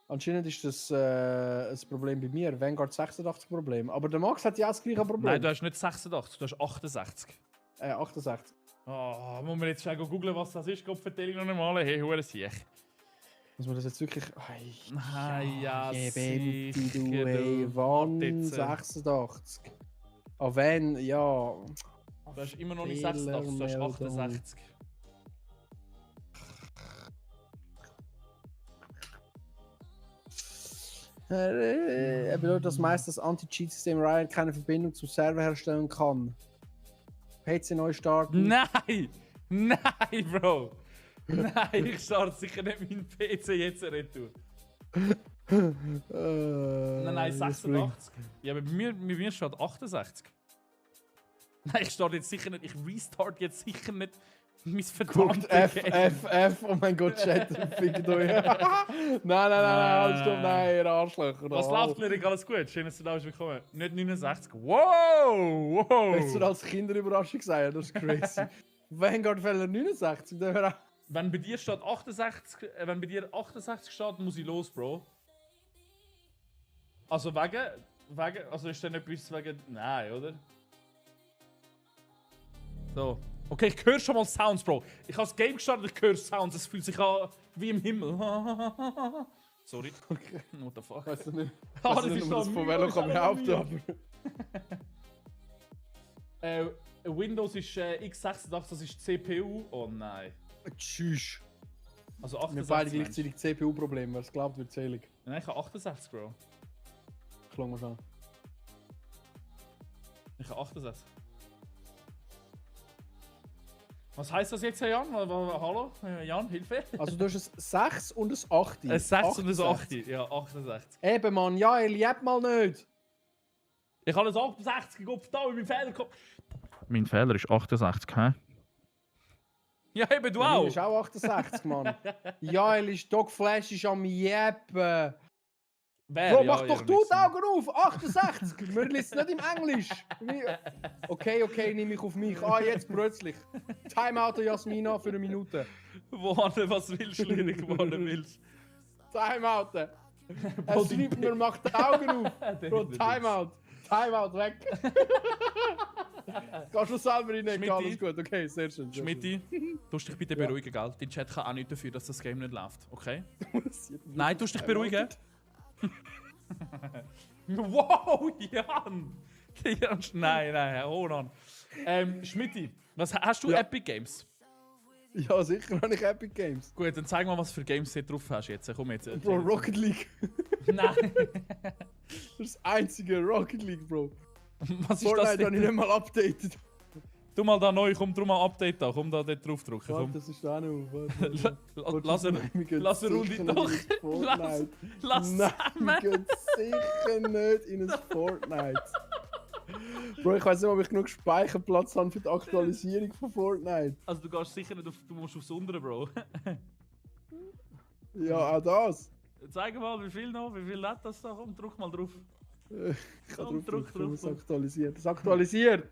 Anscheinend ist das ein Problem bei mir, Vanguard 86 Problem. Aber der Max hat ja auch das gleiche Problem. Nein, du hast nicht 86, du hast 68. 68. Oh, muss man jetzt schnell googeln, was das ist? Go verteilen noch mal. Hey, hure Siech. Muss man das jetzt wirklich... Ja, Benti, du, sicher, ey, du. wann Jetzt, 86? Ah, wenn, ja... Du hast immer noch nicht 86, du hast 68. Er bedeutet, dass meist das Anti-Cheat-System Riot keine Verbindung zum Server herstellen kann. PC neu starten. Nein! Nein, Bro! Nein, ich starte sicher nicht meinen PC jetzt retour. Nein, 86. Ja, aber bei mir steht 68. Nein, ich starte jetzt sicher nicht. Ich restart jetzt sicher nicht mein verdammtes F, oh mein Gott, Chat, fickt euch. Nein, halt, stopp, nein, ihr Arschlöcher. Was läuft, Lyrik? Alles gut? Schön, dass du da bist willkommen. Nicht 69. Wow! Hast du als Kinderüberraschung gesagt? Das ist crazy. Vanguard Feller 69, der wäre auch... Wenn bei dir steht 68, wenn bei dir 68 steht, muss ich los, Bro. Also also ist dann etwas wegen... Nein, oder? So. Okay, ich höre schon mal Sounds, Bro. Ich habe das Game gestartet, ich höre Sounds. Es fühlt sich an wie im Himmel. Sorry. Okay. What the fuck? Weißt du nicht, Ah, weißt du nicht, das von Velo kann behaupten, aber... Windows ist x86, das ist CPU. Oh nein. Tschüss. Also Wir 68. beide gleichzeitig CPU-Probleme, wer es glaubt, wird zählig. Nein, ich habe 68, Bro. Klang mal schon. Ich habe 68. Was heisst das jetzt, Herr Jan? Hallo? Jan, Hilfe? Also du hast ein 6 und ein 8. Ein 6 und ein 8. Ja, 68. Eben, Mann, ja, er lebt mal nicht. Ich habe ein 68 Kopf da, mein Fehler kommt. Mein Fehler ist 68, hä? Ja, eben du Ja, auch. du bist auch 68, Mann. Ja, er ist Dog Flash ist am Jeppen. Wer? Bro, Ja, mach doch ja, du nicht die Augen auf! 68! Wir lesen nicht im Englisch! Okay, nehme ich auf mich. Ah, jetzt plötzlich. Timeout Jasmina für eine Minute. Wohin, was willst du, Lyrik, wohin willst Timeout! Er Bro, schreibt mir, macht die Augen auf! Bro, Timeout! Timeout, weg! Kannst du selber rein, Schmitti. alles gut. Okay, sehr schön. Sehr Schmidti, tust dich bitte beruhigen, gell? Dein Chat kann auch nicht dafür, dass das Game nicht läuft, okay? schön. Nein, tust dich beruhigen. Wow, Jan! Nein, hold on. Schmidti, was hast du Ja. Epic Games? Ja, sicher habe ich Epic Games. Gut, dann zeig mal, was für Games du drauf hast jetzt. Komm jetzt. Bro, Rocket League. Nein. Das ist das einzige Rocket League, Bro. Was ist das Fortnite habe ich denn? nicht mal updated. Tu mal da neu, komm drum mal Update da. Komm da dort drauf drücken. Warte, Komm. das ist auch noch. Warte. Lass lass eine Runde doch. Lass Nein, wir zusammen. gehen sicher nicht in ein Fortnite. Bro, ich weiß nicht, ob ich genug Speicherplatz habe für die Aktualisierung von Fortnite. Also du gehst sicher nicht auf, du musst aufs Untere, Bro. Ja, auch das. Zeig mal, wie viel noch, wie viel lädt das da? Komm, drück mal drauf. Ich kann Komm, drauf drück, das drück. aktualisiert. Das aktualisiert.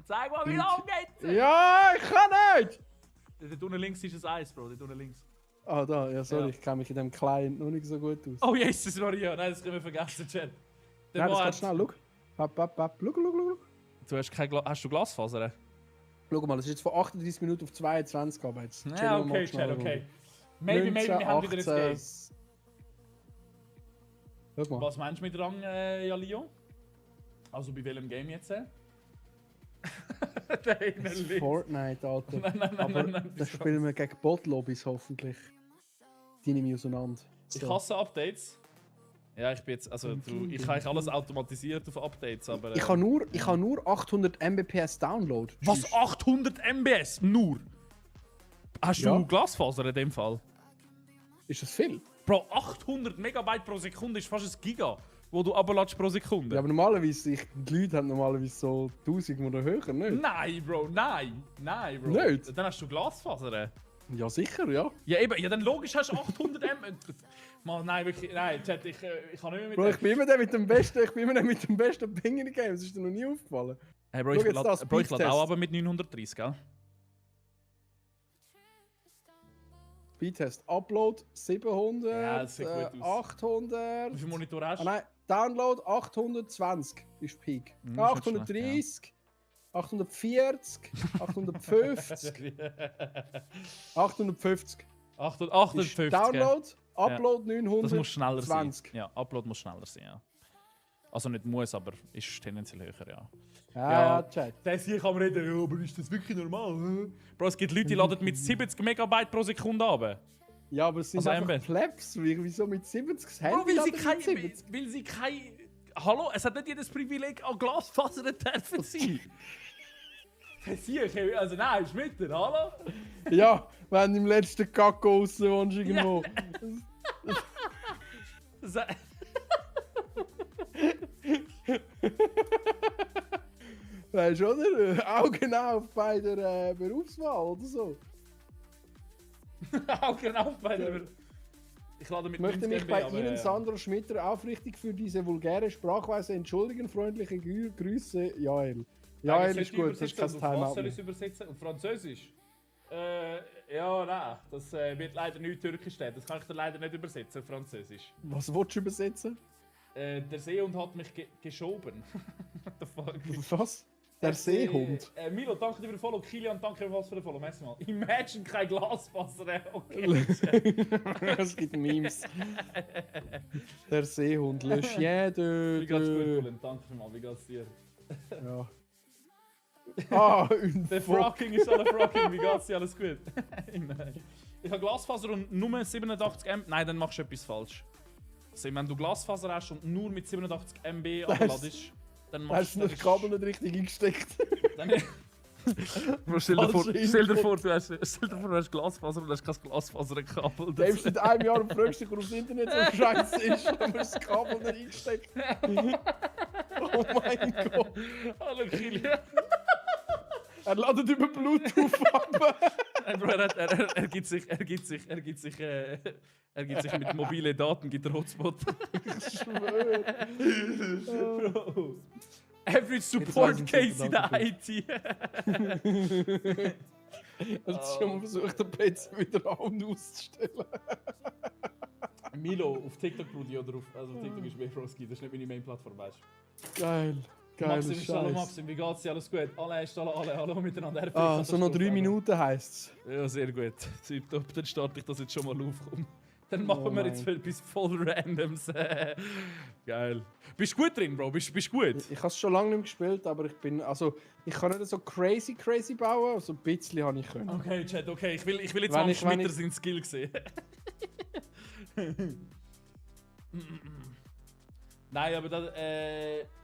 Zeig mal, wie lange geht's? Ja, ich kann nicht! Dort unten links ist ein Eis, Bro, dort unten links. Ah, da, ja, sorry, Ja. ich kenne mich in dem Client noch nicht so gut aus. Oh Jesus Maria, nein, das können wir vergessen, Chat. Der Nein, das Mann geht schnell, schau. Schau. Du hast kein hast du Glasfaser? Schau mal, das ist jetzt von 38 Minuten auf 22 aber jetzt. Ja, chillen wir mal okay, schnell Chat, okay. runter. Maybe, wir haben wieder ein 19, Game. Schau mal. Was meinst du mit Rang, ja, Leo? Also bei welchem Game jetzt? Der hinten links. Fortnite, Alter. Nein, Aber nein. da spielen wir gegen Bot-Lobbys hoffentlich. Die nehme ich auseinander. Ich So. hasse Updates. Ja, ich bin jetzt, also ich habe eigentlich alles automatisiert auf Updates, aber... Ich habe nur 800 Mbps Download. Was? Tschüss. 800 MBS? Nur? Hast Ja. du Glasfaser in dem Fall? Ist das viel? Bro, 800 Megabyte pro Sekunde ist fast ein Giga, wo du runterlädst pro Sekunde. Ja, aber normalerweise, die Leute haben normalerweise so 1000 oder höher, nicht? Nein, Bro, nein, Bro. Nicht? Dann hast du Glasfaser. Ja, sicher, ja. Ja, eben, ja, dann logisch hast du 800 M. Mann, nein, wirklich, nein, Chat, ich kann nicht mehr mit Bro, ich bin immer der mit dem besten, Ping in den Games. Ist dir noch nie aufgefallen? Hey, Bro, Schau ich jetzt lade das, ich lade Speedtest. auch aber mit 930, gell? Speedtest. Upload 700, Ja, das sieht gut aus. 800. Wie viel Monitor hast Ah du? nein, Download 820 ist Peak. Hm, ist nicht 830, 840, 850, 850. 850. Ist Download, Upload Das 920. muss schneller sein. Ja, Upload muss schneller sein, ja. Also nicht muss, aber ist tendenziell höher, ja. Ja, Chat. Das hier kann man reden, ja, aber ist das wirklich normal? Bro, es gibt Leute, die laden mit 70 Megabyte pro Sekunde runter. Ja, aber es sind Also einfach MB. Plebs. Wieso mit 70? Das Bro, Handy weil sie laden kein... mit 70. Weil sie kein... Hallo, es hat nicht jedes Privileg an Glasfaser dürfen sein. Das hier, also nein, ist mit dir, hallo? Ja, wenn du im letzten Kacko raus wohnst irgendwo. Das- Weißt du, oder? Augen auf bei der Berufswahl oder so. Augen auf bei der... Ich lade mit Ich möchte 90 mich MB, bei aber, Ihnen, Sandra Schmitter, aufrichtig für diese vulgäre Sprachweise entschuldigen. Freundliche Grüße, Jael. Jael ist gut, das ist kein Was Timeout soll ich mehr. es übersetzen? Auf Französisch? Ja, nein. Das wird leider nicht türkisch stehen. Das kann ich dir leider nicht übersetzen auf Französisch. Was willst du übersetzen? Der Seehund hat mich geschoben. What the fuck? Was? Der Seehund. Milo, danke dir für den Follow. Kilian, danke für den Follow. Merci mal. Imagine kein Glasfaser. Okay. Es gibt Memes. Der Seehund. Le Chien Wie geht's gut, de... Colin? Danke vielmals. Wie geht's dir? Ja. Ah, ein Der Fuck. Frocking ist alle Frocking. Wie geht's dir? Alles gut? Nein. Ich habe Glasfaser und nur 87 MB. Nein, dann machst du etwas falsch. Also, wenn du Glasfaser hast und nur mit 87 MB abladest, dann Hast machst du das Kabel nicht richtig eingesteckt? Dann, Bro, stell dir vor, du hast Glasfaser und hast kein Glasfaserkabel. Du lebst seit einem Jahr und fragst dich, warum das Internet so scheiße ist, wenn man das Kabel nicht eingesteckt. Oh mein Gott. Hallo Kilian. Er ladet über Bluetooth ab. Nein, Bro, er gibt sich mit mobilen Daten, gibt er Hotspot. Ich schwöre. Bro. Average Support Case in der IT. Hast du schon mal versucht, den PC wieder an- und auszustellen? Milo, auf TikTok, Brudi, oder auf TikTok ist Befroski, das ist nicht meine Main-Plattform, weißt du. Geil. Geiler Maxim, ist hallo Scheiß. Maxim, wie geht's dir? Alles gut? Alle ist hallo miteinander. Ah, so noch 3 Minuten heisst's. Ja, sehr gut. Tipptopp, dann starte ich das jetzt schon mal auf. Komm. Dann machen Oh wir jetzt mein. etwas voll Randoms. Geil. Bist du gut drin, Bro? Bist du gut? Ich habe es schon lange nicht mehr gespielt, aber ich bin. Also, ich kann nicht so crazy bauen, also ein bisschen habe ich können. Okay, Chat, okay. Ich will jetzt Wenn mal ich- wenn Schmitter ich- seinen Skill sehen. Nein, aber das,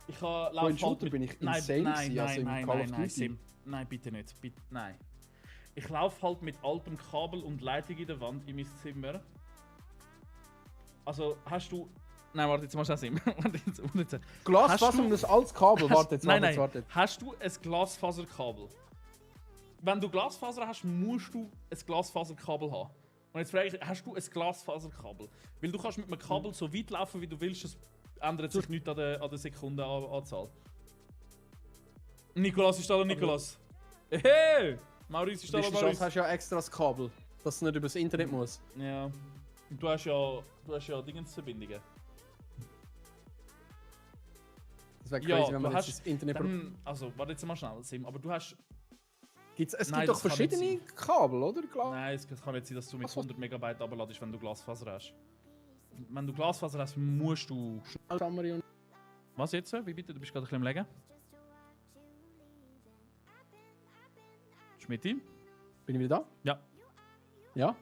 ich habe So in Shooter bin ich insane gewesen, also in Call of Duty. Sim. Nein, bitte nicht. Bitte, nein. Ich laufe halt mit altem Kabel und Leitung in der Wand in mein Zimmer. Also, hast du... Nein, warte, jetzt mal schnell Sim. Warte jetzt. Glasfaser Hast du- und das altes Kabel. Warte jetzt, Nein, warte jetzt, nein. warte jetzt. Hast du ein Glasfaserkabel? Wenn du Glasfaser hast, musst du ein Glasfaserkabel haben. Und jetzt frage ich, hast du ein Glasfaserkabel? Weil du kannst mit einem Kabel so weit laufen, wie du willst, es ändert sich nichts an der Sekundenanzahl. Nikolas ist da, Nikolas. Hey! Maurice ist da, Du Maurice. hast ja extra das Kabel, dass es nicht übers Internet muss. Ja. Und du hast ja Dingensverbindungen. Das wäre Ja, crazy, wenn du man jetzt hast- das Internet... Dann, also, warte jetzt mal schnell, Sim, aber du hast... Es Nein, gibt doch das kann nicht verschiedene Kabel, oder? Klar. Nein, es kann nicht sein, dass du mit Was? 100 Megabyte abladest, wenn du Glasfaser hast. Wenn du Glasfaser hast, musst du... Summary und- Was jetzt? Wie bitte? Du bist gerade ein bisschen am Legen. Schmidti? Bin ich wieder da? Ja. Ja?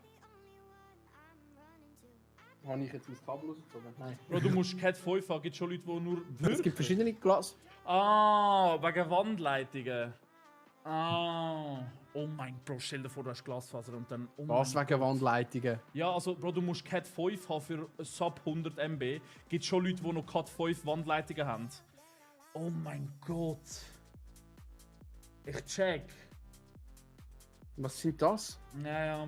Habe ich jetzt mein Kabel rausgezogen? Nein. Bro, du musst Cat 5 haben, gibt schon Leute, die nur... Es gibt verschiedene Glas... Ah, wegen Wandleitungen. Ah. Oh mein Bro, stell dir vor, du hast Glasfaser und dann... Oh Was mein wegen Gott. Wandleitungen? Ja, also Bro, du musst Cat 5 haben für sub 100 MB. Gibt schon Leute, die noch Cat 5 Wandleitungen haben. Oh mein Gott. Ich check. Was sind das? Ja.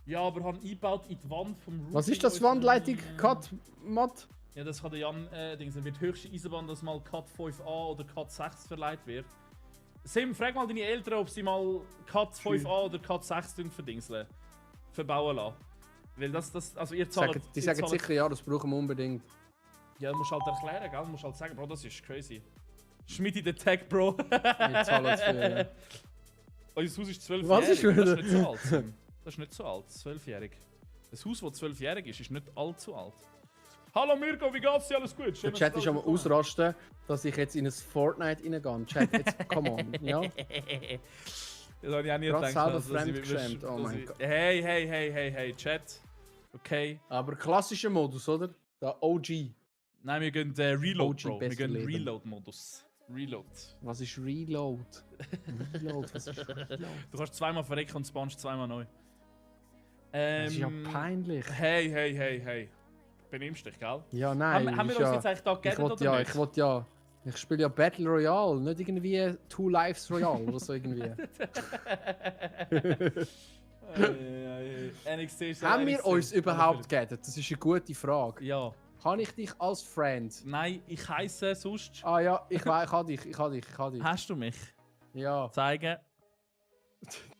Ja, aber haben eingebaut in die Wand vom Router. Was ist das Wandleitung? Cut, Mod? Ja, das kann der Jan, Dings, wird höchste Eisenbahn, dass mal Cut 5a oder Cut 6 verleiht wird. Sim, frag mal deine Eltern, ob sie mal Cut 5a oder Cut 6 verdingseln. Verbauen lassen. Weil also ihr zahlt... Die sagen sicher ja, das brauchen wir unbedingt. Ja, du musst halt erklären, gell? Du musst halt sagen, Bro, das ist crazy. Schmidti der Tech, Bro. Wir zahlen es für, ja. Unser Haus ist 12-jährig. Was ist das wieder? ist nicht so alt. Sim. Das ist nicht so alt, 12-jährig. Ein Haus, das 12-jährig ist nicht allzu alt. Hallo Mirko, wie geht's dir? Alles gut? Schön, Der Chat ist am gekommen. Ausrasten, dass ich jetzt in ein Fortnite reingehe. Chat, jetzt, come on. Ja? Das habe ich auch nie Gerade gedacht. selber dass ich fremdgeschämt, dass oh mein ich- Gott. Hey, Chat. Okay. Aber klassischer Modus, oder? Der OG. Nein, wir gehen Reload, OG Bro. Wir besser gehen leben. Reload-Modus. Reload. Was ist Reload? Reload, was ist Reload? Du kannst zweimal verrecken und spawnst zweimal neu. Das ist ja peinlich. Hey. Benimmst dich, gell? Ja, nein. Haben wir ist uns ja, jetzt eigentlich da ich gegettet wollt oder ja, nicht? ich wollt ja. Ich spiele ja Battle Royale, nicht irgendwie Two Lives Royale oder so irgendwie. NXT ist Haben wir NXT. uns überhaupt gegettet? Das ist eine gute Frage. Ja. Kann ich dich als Friend? Nein, ich heiße sonst. Ah ja, ich weiß, ich habe dich. Hast du mich? Ja. Zeigen.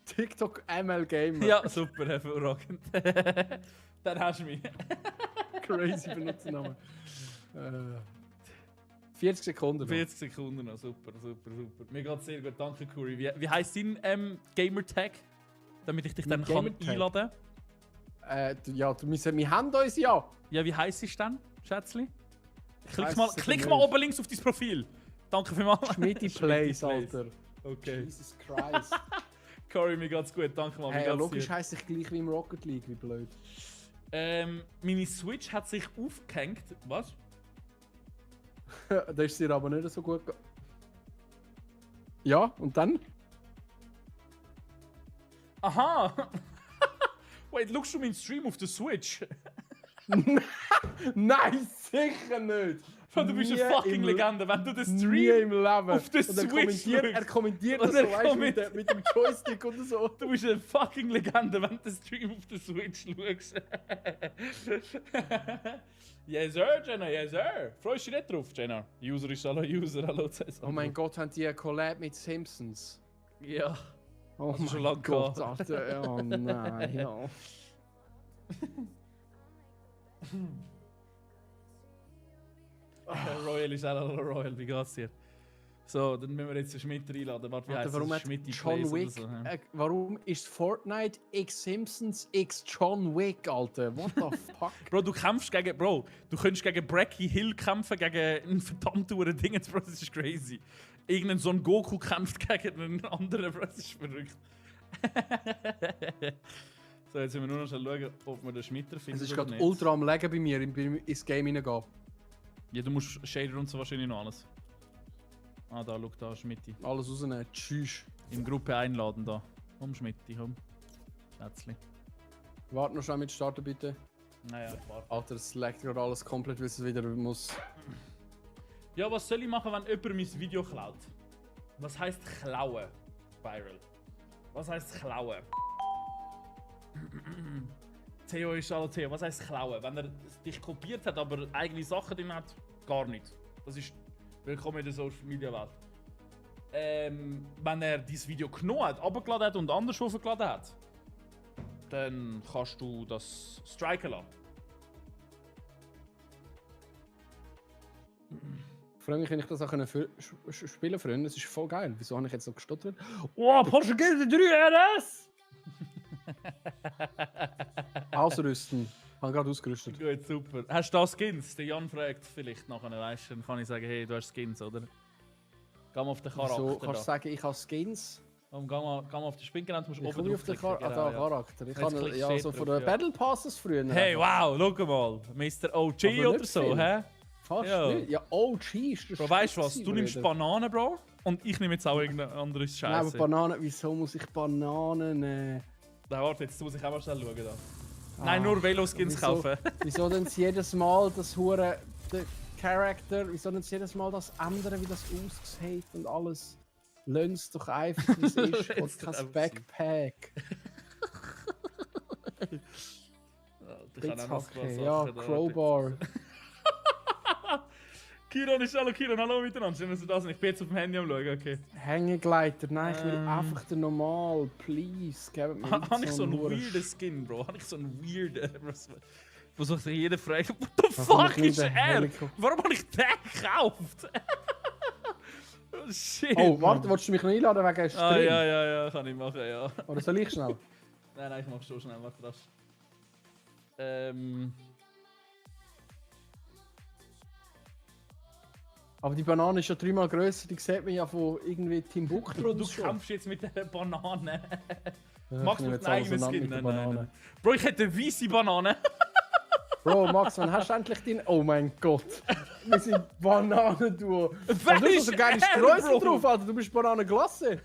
TikTok ML Gamer. Ja, super, hervorragend. Dann hast du mich. Crazy Benutzername. 40 Sekunden. Noch. 40 Sekunden noch, super. Mir geht's sehr gut, danke Curry. Wie heisst dein Gamertag? Damit ich dich dann Mein kann Gamertag? einladen Ja, wir haben uns ja. Ja, wie heisst es dann, Schätzli? weiss Klick es mal nicht. oben links auf dein Profil. Danke vielmals. Schmidti Plays, Alter. Okay. Jesus Christ. Curry, mir geht's gut, danke mal. Hey, Wie ja, geht's logisch dir? heisst ich gleich wie im Rocket League, wie blöd. Meine Switch hat sich aufgehängt. Was? Da ist dir aber nicht so gut. Ja, und dann? Aha! Wait, schaust du meinen Stream auf der Switch? Nein, sicher nicht! Du bist Nie eine fucking im- Legende, wenn du den Nie Stream... im Leben! auf der Und er Switch er schaust. kommentiert Und das er so, weißt du, mit dem Joystick oder so. Du bist eine fucking Legende, wenn du den Stream auf der Switch schaust. Yes sir, Jenna, yes sir. Freust du dich nicht drauf, Jenna? User ist hallo User, hallo Cäsar. Oh mein Gott, haben die eine Collab mit Simpsons? Ja. Oh Hast du schon mein lange Gott, gehabt. Alter. Oh nein, ja. Royal ist hallo Royal, wie geht's dir? So, dann müssen wir jetzt den Schmidt einladen. Warte, wie Alter, heisst warum das? hat Schmidt John Wick, so, ja. warum ist Fortnite x Simpsons x John Wick, Alter? What the fuck? Bro, du kämpfst gegen... Bro, du könntest gegen Bracky Hill kämpfen, gegen einen verdammt hohen Ding. Bro, das ist crazy. Irgendein so ein Goku kämpft gegen einen anderen, Bro, das ist verrückt. So, jetzt müssen wir nur noch schauen, ob wir den Schmitter finden Es ist oder gerade nicht. ultra am Legen bei mir, ins Game hineingehen. Ja, du musst Shader und so wahrscheinlich noch alles. Ah, da, schau da, Schmitti. Alles rausnehmen, tschüss. In Gruppe einladen da. Komm, Schmitti, komm. Schätzli. Warte noch schnell mit starten, bitte. Naja, warte. Alter, es legt gerade alles komplett, weil es wieder muss. Ja, was soll ich machen, wenn jemand mein Video klaut? Was heisst klauen? Viral. Was heisst klauen? Theo ist alle Theo. Was heisst klauen? Wenn er dich kopiert hat, aber eigene Sachen drin hat, gar nicht. Das ist willkommen in der Social Media Welt. Wenn er dieses Video genommen hat, abgeladen hat und anders hochgeladen hat, dann kannst du das striken lassen. Ich freue mich, wenn ich das auch spielen kann. Es ist voll geil. Wieso habe ich jetzt so gestottert? Oh, Porsche GT3 RS! Ausrüsten. Ich habe gerade ausgerüstet. Gut, super. Hast du da Skins? Der Jan fragt vielleicht nachher, weißt du, dann kann ich sagen, hey, du hast Skins, oder? Geh mal auf den Charakter. So, kannst du da. sagen, ich habe Skins? Geh mal auf den Spinkeln, musst du Ich oben komme auf den draufklicken. Charakter. Genau, Ich Jetzt habe klickst ja du so drauf, von den ja. Battle Passes früher. Hey, wow, schau mal. Mr. OG Aber oder nicht so, viel. hä? Fast Ja. nicht. Ja, OG ist das. Bro, weißt du was? Shit Du nimmst gewesen, Bananen, Bro, und ich nehme jetzt auch irgendein anderes Nein, aber Scheiße. Bananen, wieso muss ich Bananen nehmen? Nein, warte, jetzt muss ich auch mal schnell schauen. Da. Nein, nur Veloskins wieso- kaufen. Wieso denn jedes Mal das hure der Charakter, wieso denn jedes Mal das ändern, wie das aussieht und alles? Lass es doch einfach, wie es ist. Und kein Backpack. Blitzhacke, ja, Crowbar. Kiron ist hallo Kiron, hallo miteinander. Schön, dass du da sind. Ich bin jetzt auf dem Handy am schauen, okay. Hängegleiter, nein, ich will einfach den normal, please. Gib mir Habe ich so einen Wurst. weirden Skin, Bro? Habe ich so einen weirden... Wo sich jeder fragt, what the Was fuck mache ich ist mit der er? Helikopter? Warum habe ich den gekauft? Oh, shit. Oh, warte, Mann. willst du mich noch einladen wegen Stream? Ah, ja, kann ich machen, ja. Oder soll ich schnell? Nein, ich mach schon schnell, warte rasch. Aber die Banane ist ja 3-mal grösser, die sieht man ja von irgendwie Timbuktu Bro, du aus schon. kämpfst jetzt mit dieser Banane. Ja, Max ich nehme macht jetzt einen alles eigenen auseinander Skin. mit der Nein, Banane. Bro, ich hätte eine weisse Banane. Bro, Max, wann hast du endlich deinen... Oh mein Gott. Wir sind Bananen, du. Und du hast so geile Streusel drauf, Alter. Du bist Bananenglasse.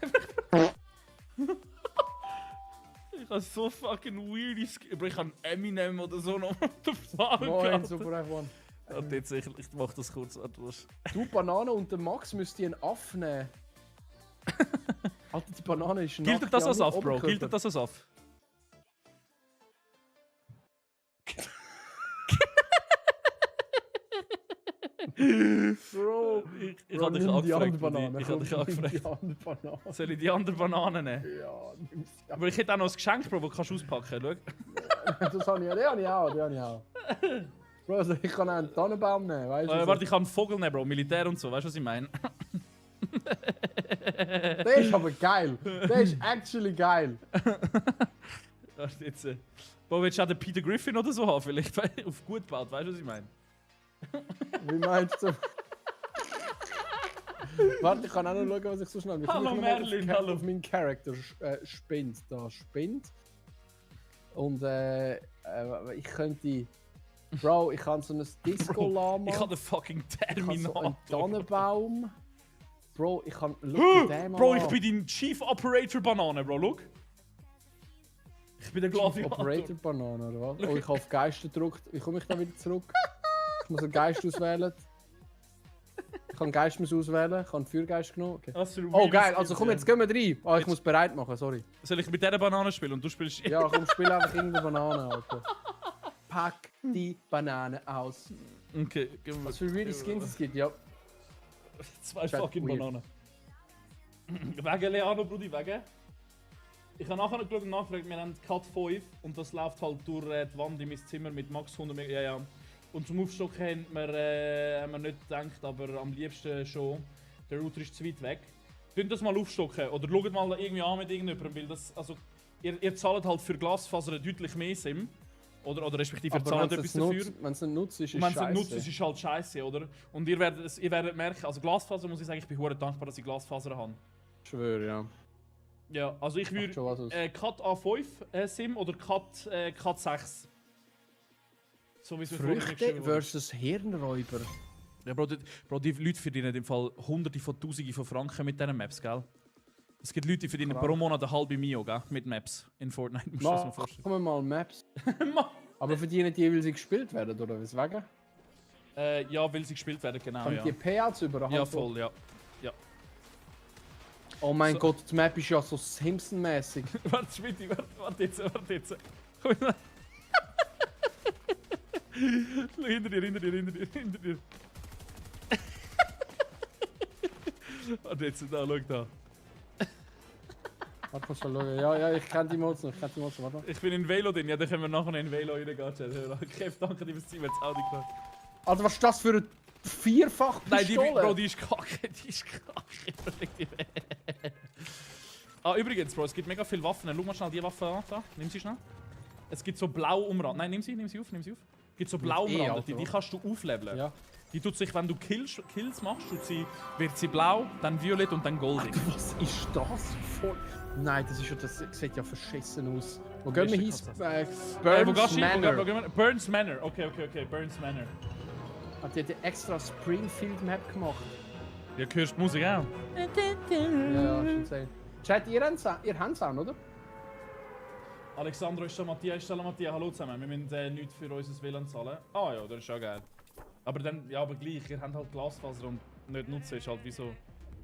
Ich habe so fucking weird Skin. Bro, ich habe Eminem oder so noch auf der Fahne Moin, gehabt. super F1. Und jetzt ich mach das kurz. Du, Banane und der Max müsst ihr einen Aff nehmen. Alter, die Banane ist nackt. Gilt das ja, als nur Aff, Bro? Oberkörper. Gilt das als Aff? Bro, Ich Bro, habe dich nimm die andere angefragt. Banane. Ich habe dich Komm, nimm angefragt. die andere Banane. Soll ich die andere Banane nehmen? Ja, nimm sie. Aber ich hätte auch noch ein Geschenk, Bro, das kannst du auspacken. Schau. Das habe ich, den habe ich auch, den habe ich auch. Bro, also ich kann auch einen Tannenbaum nehmen, weißt du? Warte, ich kann einen Vogel nehmen, Bro. Militär und so, weißt du, was ich meine? Der ist aber geil. Der ist actually geil. Warte jetzt. Bro, willst du auch den Peter Griffin oder so haben? Vielleicht auf gut gebaut, weißt du, was ich meine? Wie meinst du? Warte, ich kann auch noch schauen, was ich so schnell... Hallo, Ich Merlin, auf, hallo. auf meinen Charakter spinnt. Da spinnt. Und ich könnte... Bro, ich habe so ein Disco-Lama. Ich habe den fucking Ich habe so Terminator. einen Tannenbaum. Bro, ich kann... Bro, ich bin dein Chief Operator Banane, Bro, look. Ich bin der Gladiator. Operator Banane, oder was? Oh, ich habe auf Geist gedrückt. Wie komme ich da wieder zurück? Ich muss einen Geist auswählen. Ich kann einen Geist auswählen. Ich habe einen Feuergeist genommen. Okay. Was für ein Oh weirdes geil, Skin, also komm, ja. jetzt gehen wir rein. Oh, ich muss bereit machen, sorry. Soll ich mit dieser Banane spielen und du spielst... Ja, komm, spiel einfach irgendeine Banane, Alter. Pack die Banane aus. Okay, gehen wir. Was für weirde Skins es gibt, ja. Zwei Fett fucking weird. Bananen. Wegen Leano, Brudi, wegen. Ich habe nachher noch geschaut und nachgefragt, wir haben Cut 5 und das läuft halt durch die Wand in mein Zimmer mit max 100 Mega. Ja. Und zum Aufstocken haben wir nicht gedacht, aber am liebsten schon. Der Router ist zu weit weg. Könnt das mal aufstocken oder schaut mal irgendwie an mit irgendjemandem, weil das, also, ihr zahlt halt für Glasfaser deutlich mehr SIM. Oder respektive ihr Aber zahlt wenn etwas es dafür. nicht nutzt, ist Und es wenn es nicht scheiße. nutzt, ist es halt scheiße, oder? Und ihr werdet merken, also Glasfaser muss ich sagen, ich bin hure dankbar, dass ich Glasfaser habe. Ich schwöre, ja. Ja, also ich Macht schon was aus. würde Cut A5 SIM oder Cut 6. So wie es mir vorhin Früchte geschrieben wurde. versus Hirnräuber. Ja, Bro, die Leute verdienen im Fall Hunderte von Tausende von Franken mit diesen Maps, gell? Es gibt Leute, die verdienen Krank. pro Monat eine halbe Mio, gell? Mit Maps in Fortnite. Musst du dir das mal vorstellen. Machen wir mal Maps. Ma- Aber verdienen die, weil sie gespielt werden, oder weswegen? Ja, weil sie gespielt werden, genau, Haben ja. die Payouts überall? Ja, voll, ja. Oh mein So. Gott, die Map ist ja so Simpson-mäßig. Warte, Schmidt, warte jetzt. Komm mal. Schau, hinter dir. Warte jetzt, da, schau da. Warte mal schauen. Ja, ich kenne die Mods noch. Warte mal. Ich bin in Velo drin, ja, dann können wir nachher in Velo reingehen. Chef, danke dir fürs Team, jetzt auch nicht klar. Alter, was ist das für eine vierfach Nein, Pistole? Bro, die ist kacke, übrigens, Bro, es gibt mega viele Waffen. Schau mal schnell die Waffe an, da. Nimm sie schnell. Es gibt so blau umrandet. Nein, nimm sie auf. Es gibt so blau Mit E, umrandet, Alter, die kannst du aufleveln. Ja. Die tut sich, wenn du Kills machst, wird sie blau, dann violett und dann goldig. Was ist das für... Nein, das sieht ja verschissen aus. Wo gehen wir hin? Wo Burns gehst du hin? Manor. Wo gehen wir? Burns Manor. Okay, Burns Manor. Hat die eine extra Springfield Map gemacht? Ja, hörst du die Musik auch? Ja, schon sehen. Chat, ihr habt es auch, oder? Alexandro ist da, Matthias ist da, Matthias. Hallo zusammen. Wir müssen nichts für unser WLAN zahlen. Ah ja, das ist auch geil. Aber dann, ja, aber gleich, ihr habt halt Glasfaser und nicht nutzen, ist halt wieso.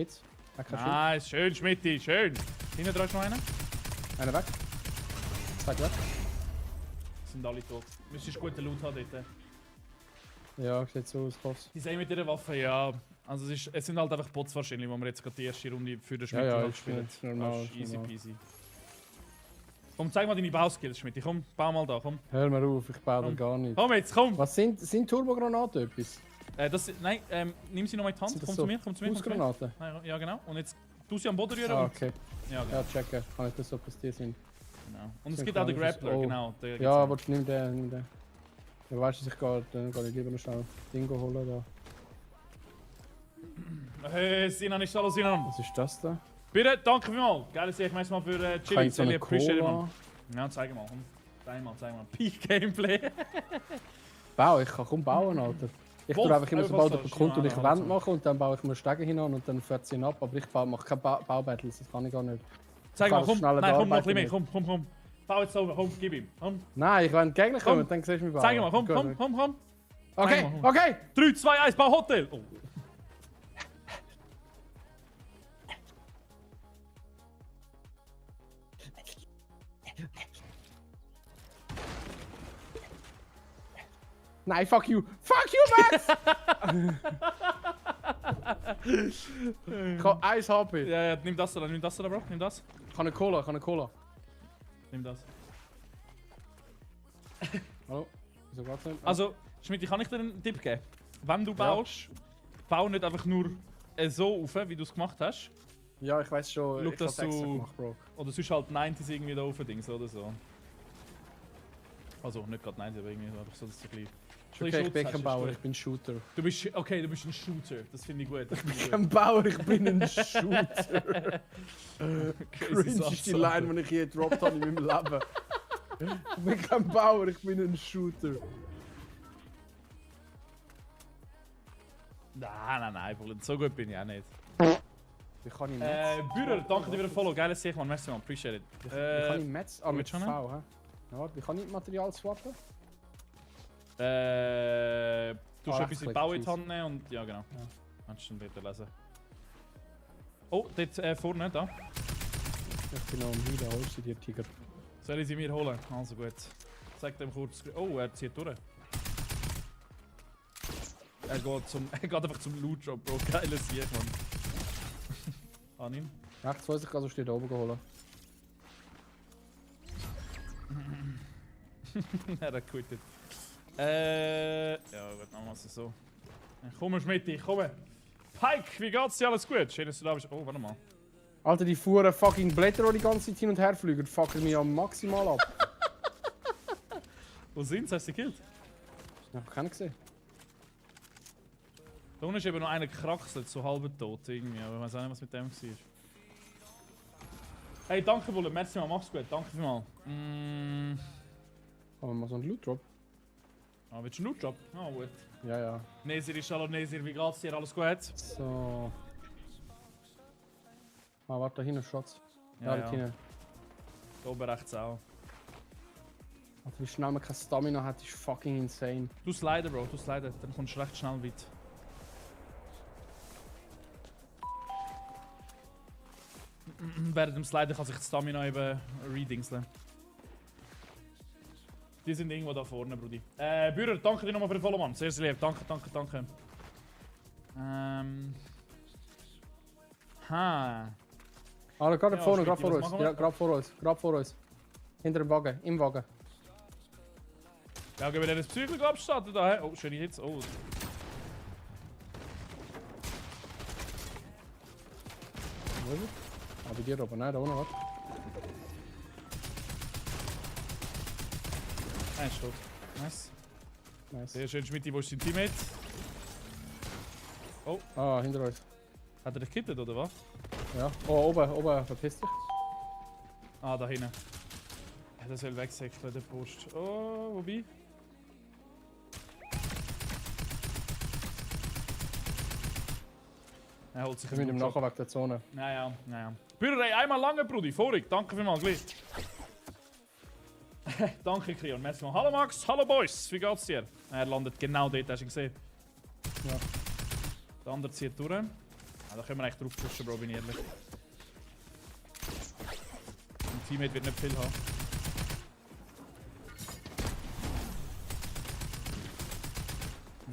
Hits. Nice, schön, Schmitti, schön. Hinten dran ist noch einer. Einer weg. Zwei weg. Sind alle tot. Müsstest guten Loot haben dort. Ja, sieht so aus, Boss. Die sehen mit ihrer Waffe, ja. Also es sind halt einfach Bots wahrscheinlich, wo wir jetzt gerade die erste Runde für den Schmidt Ja, halt spielen. ist normal, Das ist easy normal. peasy. Komm, zeig mal deine Bauskills, Schmidt. Komm, bau mal da, komm. Hör mir auf, ich baue da Komm. gar nicht. Komm jetzt, komm! Was sind Turbogranaten etwas? Nein, nimm sie noch mal in die Hand. Sind das Komm so zu mir, komm zu mir. Komm zu mir. Fußgranaten? Nein, ja, genau. Und jetzt tu sie am Boden rühren Ah, und... okay. Ja, genau. Ja, checken. Kann ich das so, dass die sind? genau. Und es Sind gibt auch den kleines- Grappler, oh. genau. Der gibt's Ja, auch. willst du nimm den, nimm den. Ja, weißt du, ich gehe, dann gehe ich lieber noch schnell Dingo holen da. Hey, Sinan, ist alles Sinan. Was ist das da? Bitte, danke vielmals. Geil, ich mein's mal für Kann Chili. ich so eine Appreciate it, Cola? man. Ja, zeig mal. Komm. Zeig mal. Peak Gameplay. Bauen, ich kann kaum bauen, Alter. Ich Wolf, tue einfach immer, einfach sobald so, jemand kommt und ich ja, Wände so. mache und dann baue ich mir Stege hinein und dann fährt sie ihn ab. Aber ich mache keine Baubattles, das kann ich gar nicht. Zeig kann mal, das komm. schneller Nein, komm noch ein bisschen bearbeiten mehr. Komm. Bau jetzt over. Komm, gib ihm. Komm. Nein, ich will einen Gegner Komm. kommen, dann siehst du mich bauen. Zeig mal, komm. Okay, Zeig mal. okay! 3, 2, 1, bau Hotel. Oh. Nein, fuck you! Fuck you, Max! Ich habe 1 HP. Ja, nimm das da, Bro. Nimm das. Ich habe eine Cola. Nimm das. Hallo? Wieso geht's nicht? Also, Schmidt, kann ich dir einen Tipp geben? Wenn du baust, bau nicht einfach nur so auf, wie du es gemacht hast. Ja, ich weiß schon. Schau, ich dass hab's extra du- gemacht, Bro. Oder sonst halt 90s irgendwie da auf Dings oder so. Also, nicht gerade 90, aber irgendwie einfach so, dass du gleich. Ist okay, ich bin kein Bauer, ich bin Shooter. Du bist ein Shooter. Das finde ich gut. Das finde ich Kein Bauer, ich bin ein Shooter. Crazy Cringe Satz, ist die Alter. Line, die ich je gedroppt habe in meinem Leben. Ich bin kein Bauer, ich bin ein Shooter. Nein, Bruder. So gut bin ich auch nicht. Wie kann ich Metz? Bührer, danke dir für den Follow. Geiles Sicht, man. Merci, man. Appreciate it. Wie kann ich Metz? Ah, mit willst V, du schon, hä? Ja, warte, wie kann ich Material swappen? Du hast etwas in Rechtsklick, Bau in die cheese. Hand nehmen und. Ja, genau. Kannst du dann bitte lesen. Oh, dort vorne, da. Ich bin noch am Heiden, holst du dir, Tiger. Soll ich sie mir holen? Also gut. Sag dem kurz. Oh, er zieht durch. Er geht einfach zum Loot Drop, Bro. Geiles Sieg, Mann. Annehmen. Rechts weiß ich, also steht da oben holen. Er hat quittet. Ja gut, machen wir es so. Ich komme, Schmitti, ich komme. Pike, wie geht's dir? Alles gut? Schön, dass du da bist. Oh, warte mal. Alter, die fuhren fucking Blätter, die die ganze Zeit hin und her fliegen, fucken mich am maximal ab. Wo sind sie? Hast du sie gekillt? Ich hab keinen gesehen. Da unten ist eben noch einer gekraxelt, so halb tot irgendwie, aber ich weiß auch nicht, was mit dem war. Hey, danke Bulle, merci mal, mach's gut, danke vielmals. Haben wir mal so einen Loot Drop? Ah, willst du einen Loot-Job? Ah, gut. Ja, ja. Nesir, Inshallah, Nesir, wie geht's dir? Alles gut? So. Ah, warte, da hinten Schatz. Ja, da hinten. Da oben rechts auch. Alter, wie schnell man kein Stamina hat, ist fucking insane. Du sliden, Bro, du sliden, dann kommst du recht schnell weit. Während dem Sliden kann sich die Stamina eben redingseln. Die sind irgendwo da vorne, Brudi. Bührer, danke dir nochmal für den Follow, Mann. Sehr, sehr lieb. Danke. Ha. Ah, gerade Ja, vorne, Schmidti, gerade vor was uns. machen wir? Ja, gerade vor uns. Hinter dem Wagen, im Wagen. Ja, gehen wir dann das Psycho abstarten da, hä? Oh, schöne Hits. Oh. Wo ist er? Ah, bei dir oben, nein, da unten, warte. Ein Schuss. Nice. Nice. Sehr schön, Schmidt, wo ist dein Teammate? Ah, hinter uns. Hat er dich gekittet, oder was? Ja. Oh, oben, verpiss dich. Ah, da hinten. Ja, das soll wegsäckeln, der Post. Oh, wobei? Er holt sich Ich bin im Blutdrop. Nachweg der Zone. Ja. Bührer, ey, einmal lange, Brudi. Vorig. Danke vielmals, gleich. Danke, Krion. Merci mal. Hallo Max, hallo Boys. Wie geht's dir? Er landet genau dort, hast du ihn gesehen? Ja. Der andere zieht durch. Ja, da können wir eigentlich drauf pushen, Bro, bin ich ehrlich. Mein Teammate wird nicht viel haben.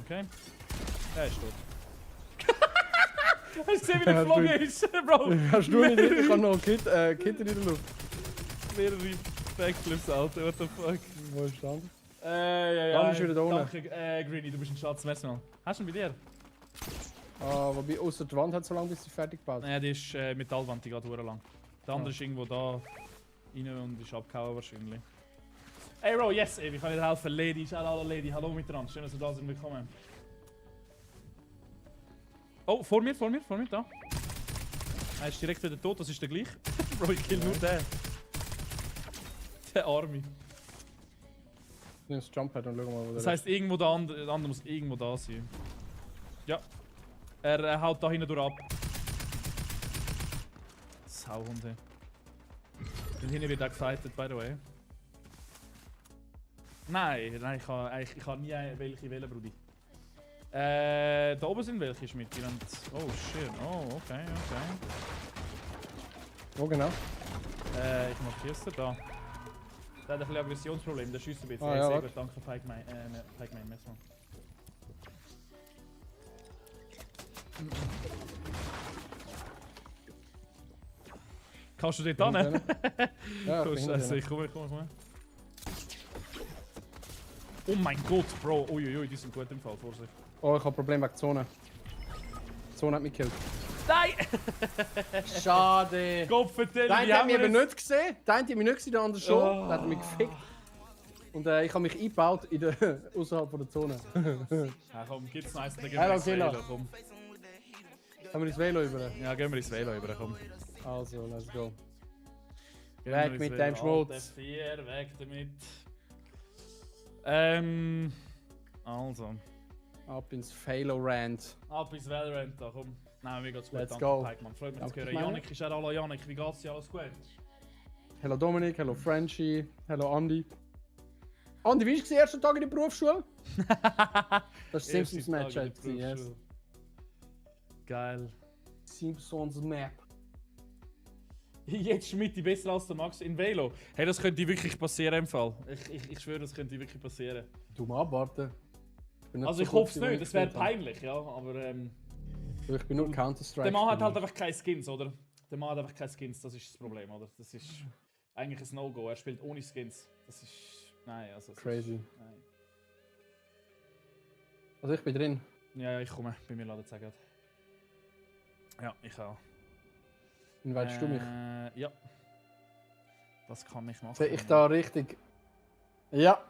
Okay. Der ist tot. Hast du gesehen, wie der geflogen ist, Bro? Hast du nicht? Ich habe noch einen Kit in der Luft. Mehrere Backflips, Alter, what the fuck? Wo ist der? Ja. Dann ist wieder da unten. Danke, Greeny, du bist ein Schatz, merci mal. Hast du ihn bei dir? Ah, wobei außer die Wand hat so lange, bis sie fertig gebaut. Nein, die ist Metallwand, die geht sehr lang. Der andere ist irgendwo da rein und ist abgehauen wahrscheinlich. Hey Bro, yes, ey, wie kann ich dir helfen? Lady, shout out alle Lady, hallo miteinander, schön, dass ihr da sind, willkommen. Oh, vor mir, da. Er ist direkt wieder tot, das ist der gleich. Bro, ich kill nur den. Der Arme. Ich nehme das Jumppad und schau mal, wo der Das heisst, irgendwo der andere muss irgendwo da sein. Ja. Er haut da hinten durch ab. Sauhunde. Und hinten wird auch gefightet, by the way. Nein, ich kann nie welche wählen, Brudi. Da oben sind welche, Schmidt. Die haben... Oh shit, oh, okay. Wo genau? Ich markiere es da. Der hat ein bisschen Aggressionsproblem, der schießt ein bisschen. Ah, ja, sehr gut, danke, Pikeman, merci. Kannst du dort hin? Ja, Oh ich bin Scheiße, hinter ich komme. Oh mein Gott, Bro. Uiuiui, die sind gut im Fall, Vorsicht. Oh, ich habe Probleme mit der Zone. Die Zone hat mich gekillt. Nein! Schade! Gott vertell, Der eine hat mich eben nicht gesehen, der eine hat mich nicht gesehen, der andere schon. Oh. Der hat mich gefickt. Und ich habe mich eingebaut in der außerhalb der Zone. Ja komm, gibt's nice, dann gehen Hallo, wir ins Killer. Velo, komm. Haben wir ins Velo über? Ja, gehen wir ins Velo über, komm. Also, let's go. Gehen Weg wir ins mit Velo. dem Schmutz. Alter, Vier, weg damit. Also. Ab ins Failo-Rant. Ab ins Valorant da, komm. Nein, mir geht's gut, Let's danke, go. Pikeman. Freut mich zu Danke, hören. Pikeman. Janik, ist hallo Janik, wie geht's dir? Alles gut? Hello Dominik, hello Frenchie, hello Andy. Andy, wie war der erste Tag in der Berufsschule? Das ist Simpsons Match, yes. Geil. Simpsons Map. Jetzt Schmidt besser als der Max in Velo. Hey, das könnte wirklich passieren im Fall. Ich schwöre, das könnte wirklich passieren. Du mal abwarten. Also ich hoffe es nicht, das wäre peinlich, ja, aber Ich bin nur Counter-Strike. der Mann hat halt einfach keine Skins, oder? Der Mann hat einfach keine Skins, das ist das Problem, oder? Das ist eigentlich ein No-Go, er spielt ohne Skins. Das ist... Nein, also... Crazy. Nein. Also ich bin drin. Ja, ich komme, bei mir laden es gerade. Ja, ich auch. Invitest du mich? Ja. Das kann ich machen. Sehe ich da richtig? Ja.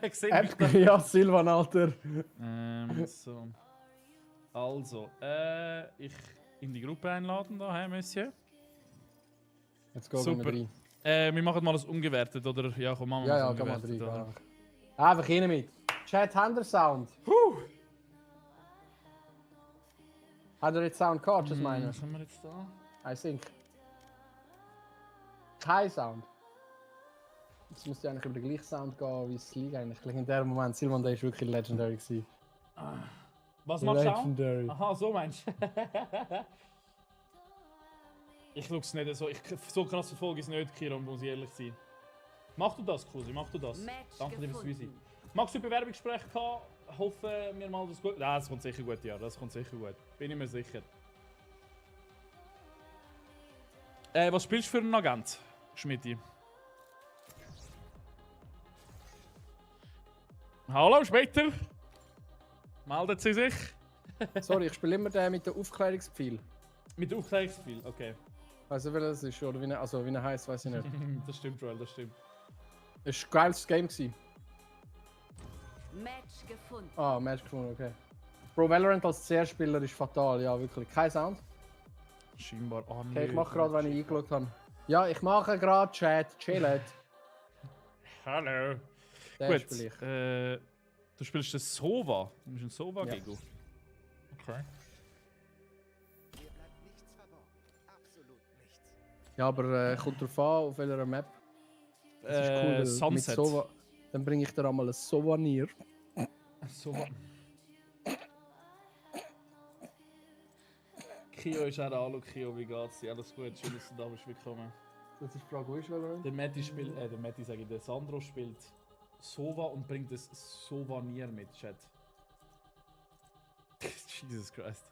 Ich sehe mich da. Ja, Silvan, Alter. So. Also, ich in die Gruppe einladen da, hey, Monsieur. Jetzt gehen Super. wir rein. Wir machen mal das ungewertet, oder? Ja, komm, machen wir Ja, das ja, geh mal ungewertet, rein. oder? geh einfach rein mit. Chat, habt ihr Sound? Hat er jetzt Sound gehabt, das meine Was haben wir jetzt da? I think. Kein Sound. Jetzt müsste eigentlich über den gleichen Sound gehen wie das Liga eigentlich. In dem Moment, Silvan, der war wirklich legendary gewesen. Was macht Sound? Legendary. Aha, so meinst du? Ich schaue es nicht so. So krass verfolge ich es nicht, Kiro, muss ich ehrlich sein. Mach du das, Kusi, mach du das. Danke dir fürs Visi. Magst du ein Bewerbungsgespräch gehabt? Hoffen wir mal, dass es gut... Ja, das kommt sicher gut, ja. Das kommt sicher gut. Bin ich mir sicher. Was spielst du für einen Agent, Schmidti? Hallo, Schmitter! Meldet sie sich? Sorry, ich spiele immer den mit dem Aufklärungspfeil. Mit dem Aufklärungsspiel, okay. Weißt du, wer das ist? Oder wie er heisst, weiß ich nicht. Das stimmt, Joel, das stimmt. Es war ein geiles Game gewesen. Match gefunden. Ah, Match gefunden, okay. Bro, Valorant als CS-Spieler ist fatal, ja, wirklich. Kein Sound. Scheinbar. Oh, Okay, ich mache gerade, wenn ich eingeloggt habe. Ja, ich mache gerade Chat, chillet. Hallo. Den Gut, spiele ich. du spielst den Sova. Du bist ein Sova Ja. Gego. Okay. Hier bleibt nichts verborgen. Absolut nichts. Ja, aber kommt drauf an, auf welcher Map. Das ist cool, weil Sunset. mit Sova, dann bringe ich dir einmal ein Souvenir. Sova. Kio ist auch da. Hallo Kio, wie geht's dir? Alles gut, schön, dass du da bist. Willkommen. Das ist die Frage, wo ist Valorant? Der Matti spielt, der Matti sage ich, der Sandro spielt Sova und bringt das Sovanier mit, Chat. Jesus Christ.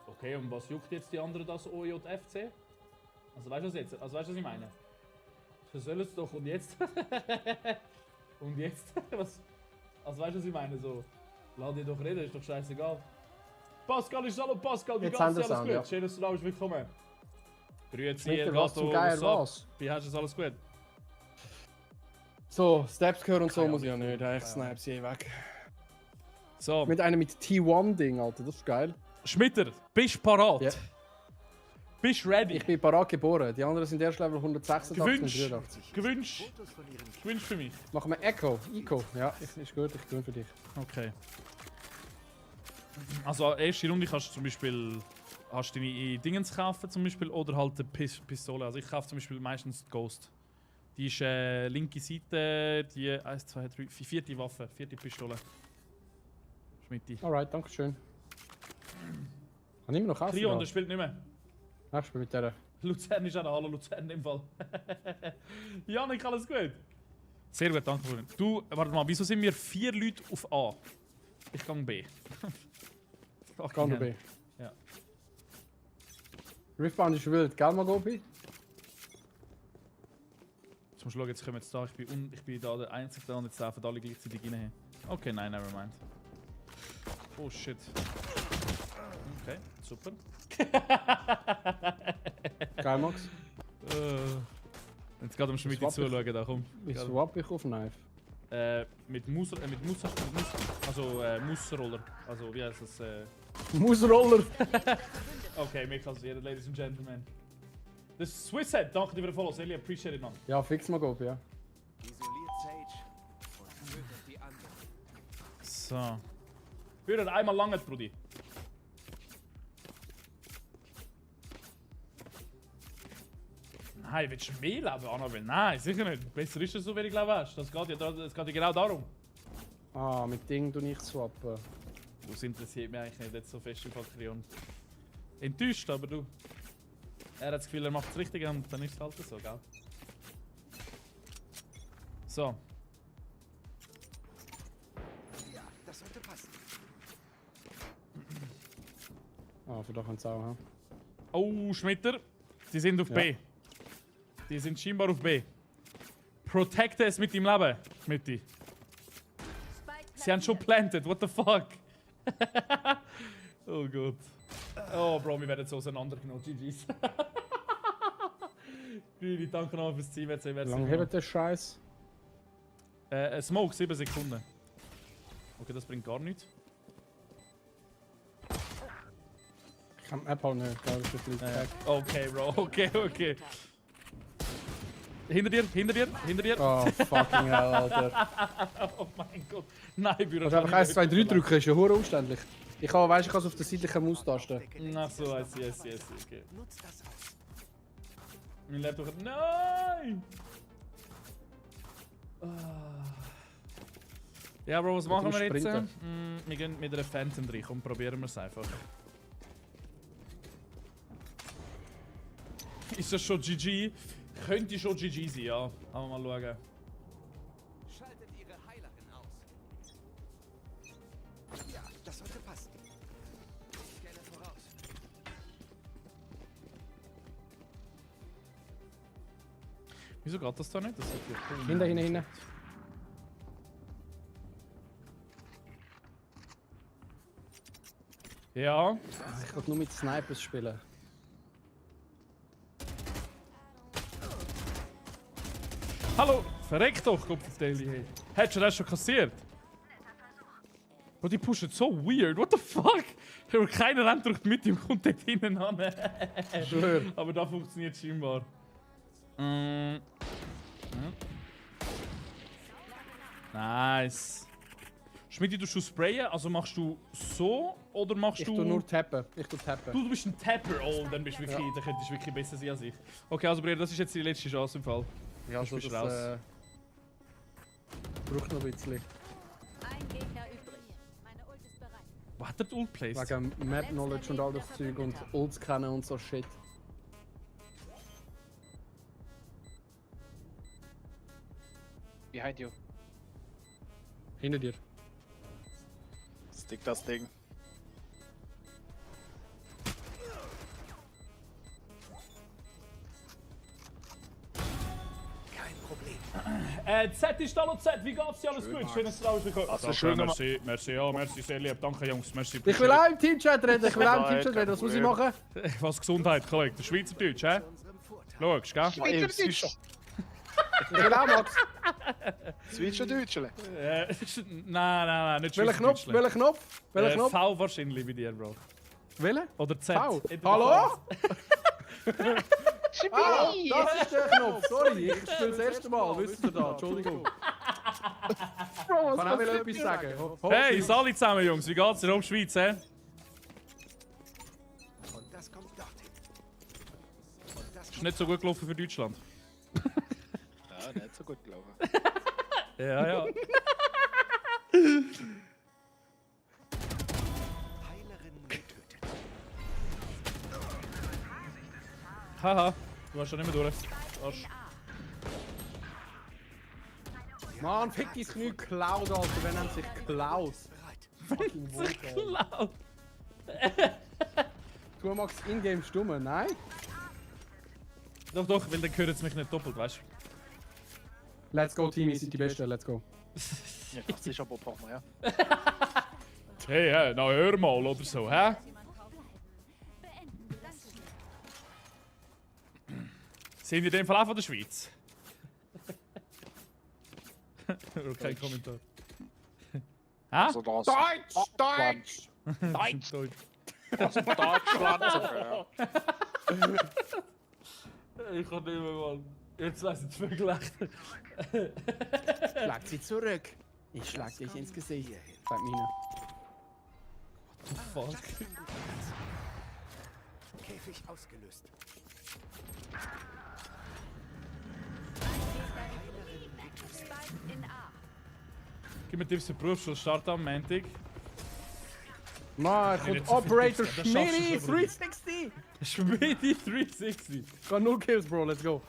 Okay, und was juckt jetzt die anderen das OJFC? Also weißt du was jetzt? Also weißt du was ich meine? Sie sollen es doch und jetzt? Und jetzt? Was? Also weißt du was ich meine? So, lass dich doch reden, ist doch scheißegal. Pascal ist hallo Pascal, wie Jetzt geht's haben dir? wir's Alles an, gut? ja. Schön, dass du da bist, willkommen. Grüezi, Schmitter, was zum Geier, was? Wie hast du es alles gut? So, Steps hören und so Keine muss ich ja Ahnung. nicht. Ich Keine snipe sie eh weg. So, Mit einem mit T1-Ding, Alter, das ist geil. Schmitter, bist du parat? Ja. Bist du ready? Ich bin parat geboren. Die anderen sind erst Level 186 und Gewünscht. 83. Gewünscht. Fotos von ihren Gewünscht für mich. Machen wir Echo. Ja, ist gut, ich gewinne für dich. Okay. Also erste Runde kannst du zum Beispiel hast deine Dingens kaufen zum Beispiel oder halt eine Pistole. Also ich kaufe zum Beispiel meistens die Ghost. Die ist linke Seite, die 1, 2, 3, 4. Waffe, 4. Pistole. Schmitti. Alright, danke schön. Kann immer noch kaufen. Trion, ja. der spielt nicht mehr. Ich spiele mit der. Luzern ist auch da. Hallo Luzern im Fall. Janik, alles gut? Sehr gut, danke. Freund. Du, warte mal, wieso sind wir 4 Leute auf A? Ich gang B. Kann du B. Ja. Riftbound ist wild, gell, Magobi? Jetzt musst du schauen, jetzt kommen jetzt da. Ich bin da der Einzige da und jetzt laufen alle gleichzeitig rein. Okay, nein, nevermind. Oh shit. Okay, super. Geil, Max. Jetzt gerade am Schmidt Swap ich. zuschauen, da komm. Wie swap ich auf Knife? Mit Mausroller. Also wie heißt das? Mausroller! Okay, mir kann es jeder, Ladies and Gentlemen. Das Swisshead, danke dir für den Follow, Celia, appreciate it, man. Ja, fix Magobi, ja. Isoliert Sage und tötet die anderen. So. Hör einmal lange, Brudi. Nein, willst du mehr leben, Annabelle? Nein, sicher nicht. Besser ist es so, wie ich glaube hast. Das geht ja genau darum. Ah, mit Ding tue ich swappen. Das interessiert mich eigentlich nicht so fest im Fakrion. Enttäuscht, aber du. Er hat das Gefühl, er macht es richtig und dann ist es halt so, gell? So. Ja, das sollte passen. Ah, für da kann es auch, ha? Oh, Schmitter. Die sind auf B. Die sind scheinbar auf B. Protecte es mit dem Leben, Schmitti. Sie haben schon planted, what the fuck? Oh Gott. Oh Bro, wir werden so auseinandergenommen, GG's. Grüni, danke nochmal fürs Team. Wie lange hebt der Scheiß? Smoke, 7 Sekunden. Okay, das bringt gar nichts. Ich kann App halt nicht, glaube ich, ist ein Okay, Bro, okay. Hinter dir. Oh, fucking hell, Alter. Oh mein Gott. Nein, Büro. Du einfach 1, 2, 3 drücken, ist ja hure umständlich. Ich kann, weißt, ich kann es auf der seitlichen Maustaste. Ach so, I see, okay. Nutzt das aus. Mein Laptop hat... Nein! Ah. Ja, Bro, was machen wir jetzt? Sprinten. Wir gehen mit einer Phantom rein und probieren wir es einfach. Ist das schon GG? Könnte schon GG sein, ja. Aber mal schauen. Schaltet ihre Heilerin aus. Ja, das sollte passen. Ich scanne voraus. Wieso geht das da nicht? Das wird ja cool. Hinten. Ja. Ich kann nur mit Snipers spielen. Hallo! Verreck doch, Kopfdaily, hey. Hättest du das schon kassiert? Bro, die pushen so weird, what the fuck? Aber keiner rennt durch die Mitte und kommt dort hinten an. Schwör. Aber da funktioniert scheinbar. Nice. Schmidt, du sprayen? Also machst du so oder machst Ich du... tue nur tappen. Ich tue tappen. Du bist ein Tapper. Oh, dann bist du wirklich, dann könntest du wirklich besser sein als ich. Okay, also Bruder, das ist jetzt die letzte Chance im Fall. Ja, Sonst so bist du das braucht noch ein bisschen. Gegner übrig. Meine Ult ist bereit. Wo hat er die Ult placed? Wegen Map Knowledge und all das Zeug und Ults kennen und so Shit. Behind you. Hinter dir. Stick das Ding. Kein Problem. Z ist da noch Z, wie geht's dir? Alles gut? Schön, dass du da bist. Also schön gemacht. Merci, ja, merci, sehr lieb. Danke, Jungs, merci. Ich will auch im Teamchat reden, Was muss ich machen? Was Gesundheit, Kollege, der Schweizerdeutsch, hä? Zu unserem Vorteil. Schaust, gell? Schweizerdeutsch. Ich will auch, Max. Schweizerdeutschle. Nein, nicht Welcher Knopf? Schweizerdeutsch. Welcher Knopf? Welcher Knopf? V wahrscheinlich bei dir, Bro. Welcher? Oder Z. V. Entweder Hallo? V. Ah, das ist der Knopf. Sorry, ich spiele das erste Mal. Wisst ihr da? Entschuldigung. Bro, Kann auch wieder etwas sagen. Hey, Sali zusammen, Jungs, wie geht's dir? Schweiz, hä? Und das kommt dorthin. Und das Ist nicht so gut gelaufen für Deutschland. Ja, nicht so gut gelaufen. Ja. Heilerin getötet. Haha, du hast schon nicht mehr durch. Arsch. Mann, fick dein Knie Cloud, Alter. Wenn er sich Cloud. Bereit. Fucking Vulkan. Laut. Du magst Ingame stummen, nein? Doch, weil dann hören sie mich nicht doppelt, weißt du? Let's go, Team, ihr seid die Beste, let's go. Ja, das ist aber Partner, ja. Hey, na hör mal oder so, hä? Beenden. Danke. Sind wir in dem Fall auch von der Schweiz? Kein Kommentar. Hä? So das. Deutsch! Deutsch! Deutsch. Deutschland. Ich kann nicht mehr, Mann. Jetzt weiss ich zu viel gelacht. Schlag sie zurück. Ich schlag dich ins Gesicht. Sagt Mina. Fuck. Käfig ausgelöst. Spike in A. Gib mir Tipps für Berufsschule, Start am Montag. Mann, nicht kommt so viel Operator Tipps, das schaffst du Schmiri schon, Bruder. 360! Schmidi 360. Ich kann 0 Kills, Bro, let's go.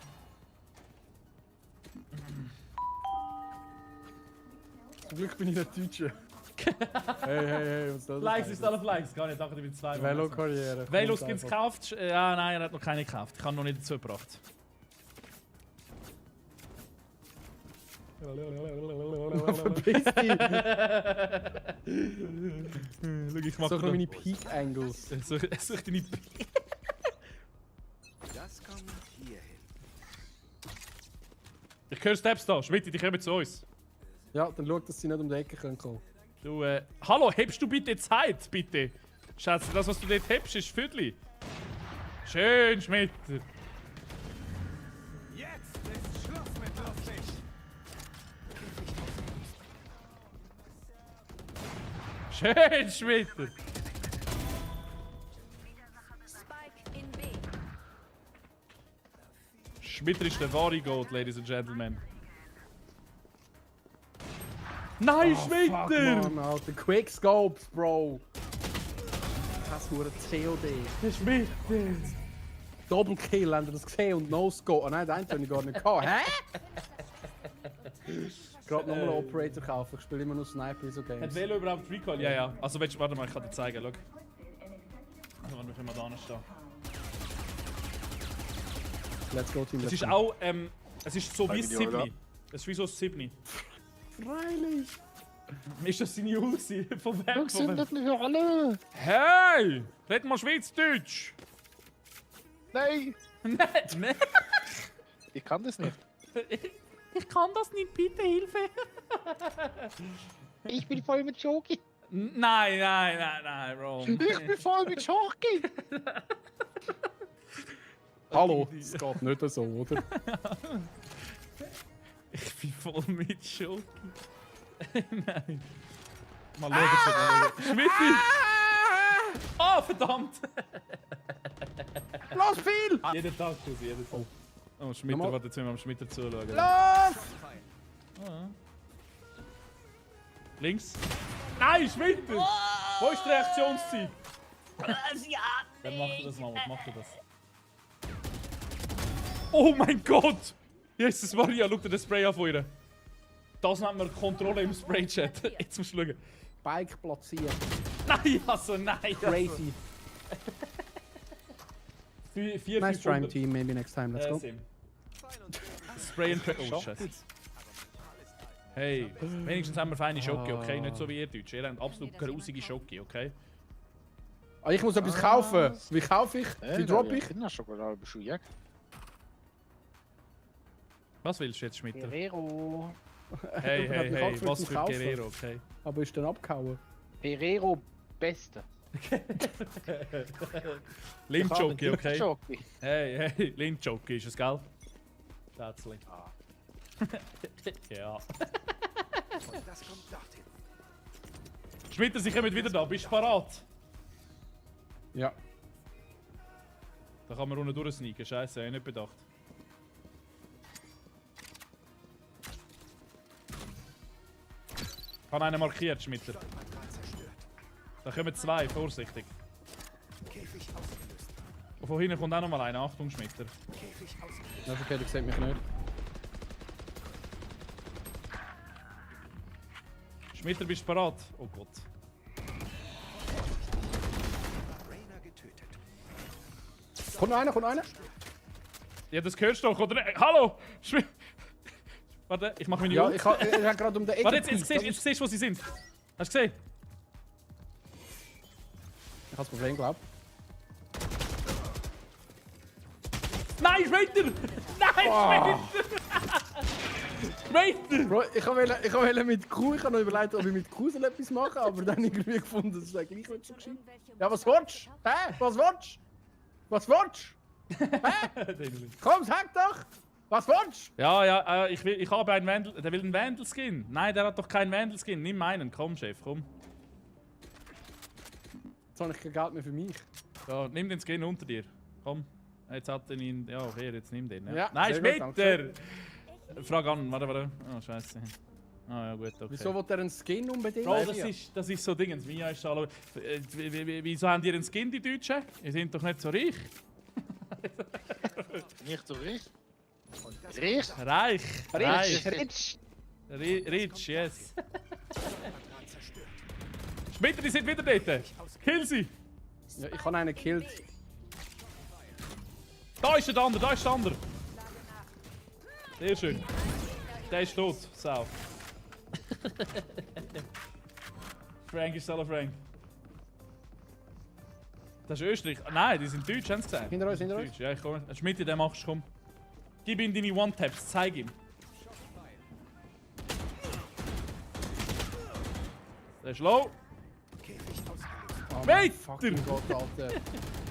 Zum Glück bin ich nicht Deutscher. Hey, was ist das? Likes ist alle auf Likes, gar nicht, danke, ich bin zwei. Velo-Karriere. Velos gibt's gekauft? Ja, nein, er hat noch keine gekauft. Ich habe noch nicht dazu gebracht. Verpiss dich! Schau, ich mach So da- meine Peak-Angles. Such deine Das kommt hierhin. Ich höre Steps da, Schmidt, die kommen zu uns. Ja, dann schau, dass sie nicht um die Ecke kommen können. Du, hallo, hebst du bitte Zeit, bitte? Schätze, das, was du dort hebst, ist Viertel. Schön, Schmitter. Jetzt ist Schluss mit lustig. Schön, Schmitter. Spike in B. Schmitter ist der wahre Gold, Ladies and Gentlemen. Nein, Schmitter! Fuck, Mann, Alter. Quickscopes, Bro! Das hure COD. Der Schmitter! Doppelkill, habt ihr das gesehen? Und No-Scope. Oh nein, den habe ich gar nicht gehabt. Hä? Gerade nochmal einen Operator kaufen. Ich spiele immer nur Sniper in so Hat Games. Velo überhaupt Recall? Ja, ja. Also, willst du, warte mal, ich kann dir zeigen, schau. Also, wenn wir mal da stehen. Let's go, Team. Es let's ist go. auch, es ist so wie Video, oder? Sydney. Es ist wie so Sydney. Freilich! Ist das seine Ul gewesen? Von wem? Jungs sind doch nicht für alle. Hey! Red mal Schweizdeutsch! Nein, Nein! ich kann das nicht. Ich kann das nicht, bitte Hilfe! Ich bin voll mit Jogi. Nein, Bro. Ich bin voll mit Jogi. Hallo! Das geht nicht so, oder? Ich bin voll mit Schoki. Nein. Mal schauen, Schmitti! Oh, verdammt! Los, viel! Jeden Tag, Schusi, jeden Tag. Oh, Schmitter, Nochmal. warte, jetzt müssen wir am Schmitter zuschauen. Los! Ah. Links. Nein, Schmitter! Wo ist die Reaktionszeit? Dann macht er das mal, macht er das. Oh mein Gott! Jesus Maria, schau dir den Spray an von ihr. Das nennt man Kontrolle im Spray-Chat. Jetzt musst du schauen. Bike platziert. Nein, also nein. Crazy. 4 Nice try, team. Maybe next time. Let's go. Spray and Crack. Oh, Scheiße. Hey, wenigstens haben wir feine Schoki, okay? Nicht so wie ihr Deutsche. Ihr habt absolut grusige Schoki, okay? Ah, ich muss etwas kaufen. Wie kaufe ich? Wie drop ich? Ich bin schon gerade bei Schuhe. Was willst du jetzt, Schmitter? Ferrero. Hey, Ich hab hey, mich hey, angefangen was zum für Kaufen. Guerrero, okay? Aber ist dann abgehauen. Ferrero Beste. Lindjockey, okay? Schoki. Hey, hey, Lindjockey ist es, gell? Schätzli. Ah. Ja. Und das kommt dorthin. Schmitter, sie kommen wieder da. Bist du parat? Ja. Da kann man unten durchsneaken. Scheiße, hab ich nicht bedacht. Ich habe einen markiert, Schmitter. Stolperdraht zerstört. Da kommen zwei, vorsichtig. Käfig ausgelöst. Und von hinten kommt auch noch mal einer. Achtung, Schmitter. Käfig ausgelöst. Das ist okay, der sieht mich nicht. Schmitter, bist du parat? Oh Gott. Rainer getötet. Kommt noch einer, kommt noch einer. Ja, das hörst du doch, oder? Hallo! Warte, ich mach meine Ja, Ult. ich hab gerade um den Ecke Warte, jetzt gepiekt, siehst du, wo sie sind. Hast du gesehen? Ich hab das Problem, glaub. Nein, Schmitter! Nein, Schmitter! Bro, ich wollte mit Q, ich habe noch überlegt, ob ich mit Q soll etwas machen, aber dann irgendwie gefunden, das wäre gleich nicht so gescheit. Ja, was willst du? Hä? Was willst du? Was willst du? Komm, sag doch! Was willst du? Ja, ich habe einen Vandal. Der will einen Vandal-Skin. Nein, der hat doch keinen Vandal-Skin. Nimm meinen. Komm, Chef, komm. Jetzt habe ich kein Geld mehr für mich. Ja, nimm den Skin unter dir. Komm. Jetzt hat er ihn. Ja, okay, jetzt nimm den. Ja. Ja, Nein, sehr gut, Schmitter! Frag an, warte. Oh, scheiße. Ah, ja, gut, okay. Wieso will der einen Skin unbedingt? Bro, das ist so Dingens. Mia ist alle. Wieso haben die einen Skin, die Deutschen? Ihr sind doch nicht so reich. Nicht so reich. Und das Reich? Reich. Rich. Rich, yes. Stolperdraht zerstört. Schmitter, die sind wieder dort. Kill sie. Ja, ich habe einen gekillt. Da ist der andere, da ist der andere. Sehr schön. Der ist tot. Sau. Frank ist alle Frank. Das ist Österreich. Nein, die sind deutsch, haben sie gesagt. Hinter uns, hinter uns. Deutsch. Ja, ich komme. Schmidt, den machst du, komm. Gib ihm deine One-Taps, zeig ihm. Der ist low. Käfig ausgelöst. Oh Weiter! fucking Gott, Alter.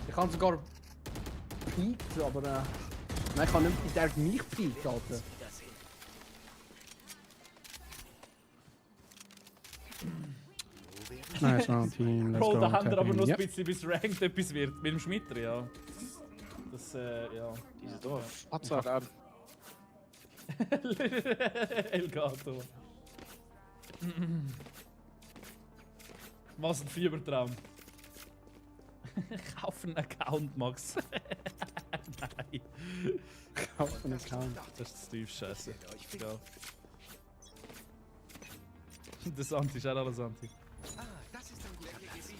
Ich kann sogar peakt, aber nein, ich kann nicht, der hat mich peakt, Alter. Wiedersehen. Nice one, Team. Let's Bro, go. da haben wir aber noch ein Yep. bisschen bis Ranked etwas wird. Mit dem Schmitter, ja. Das, ja. Diese Dorf. Patzer an. Elgato. Was ein Fiebertraum. Kauf einen Account, Max. Nein. Auf den Account. Das ist Steve Scheiße. Ja. Der Santi ist auch alles Santi. Ah, das ist ein guter Platz.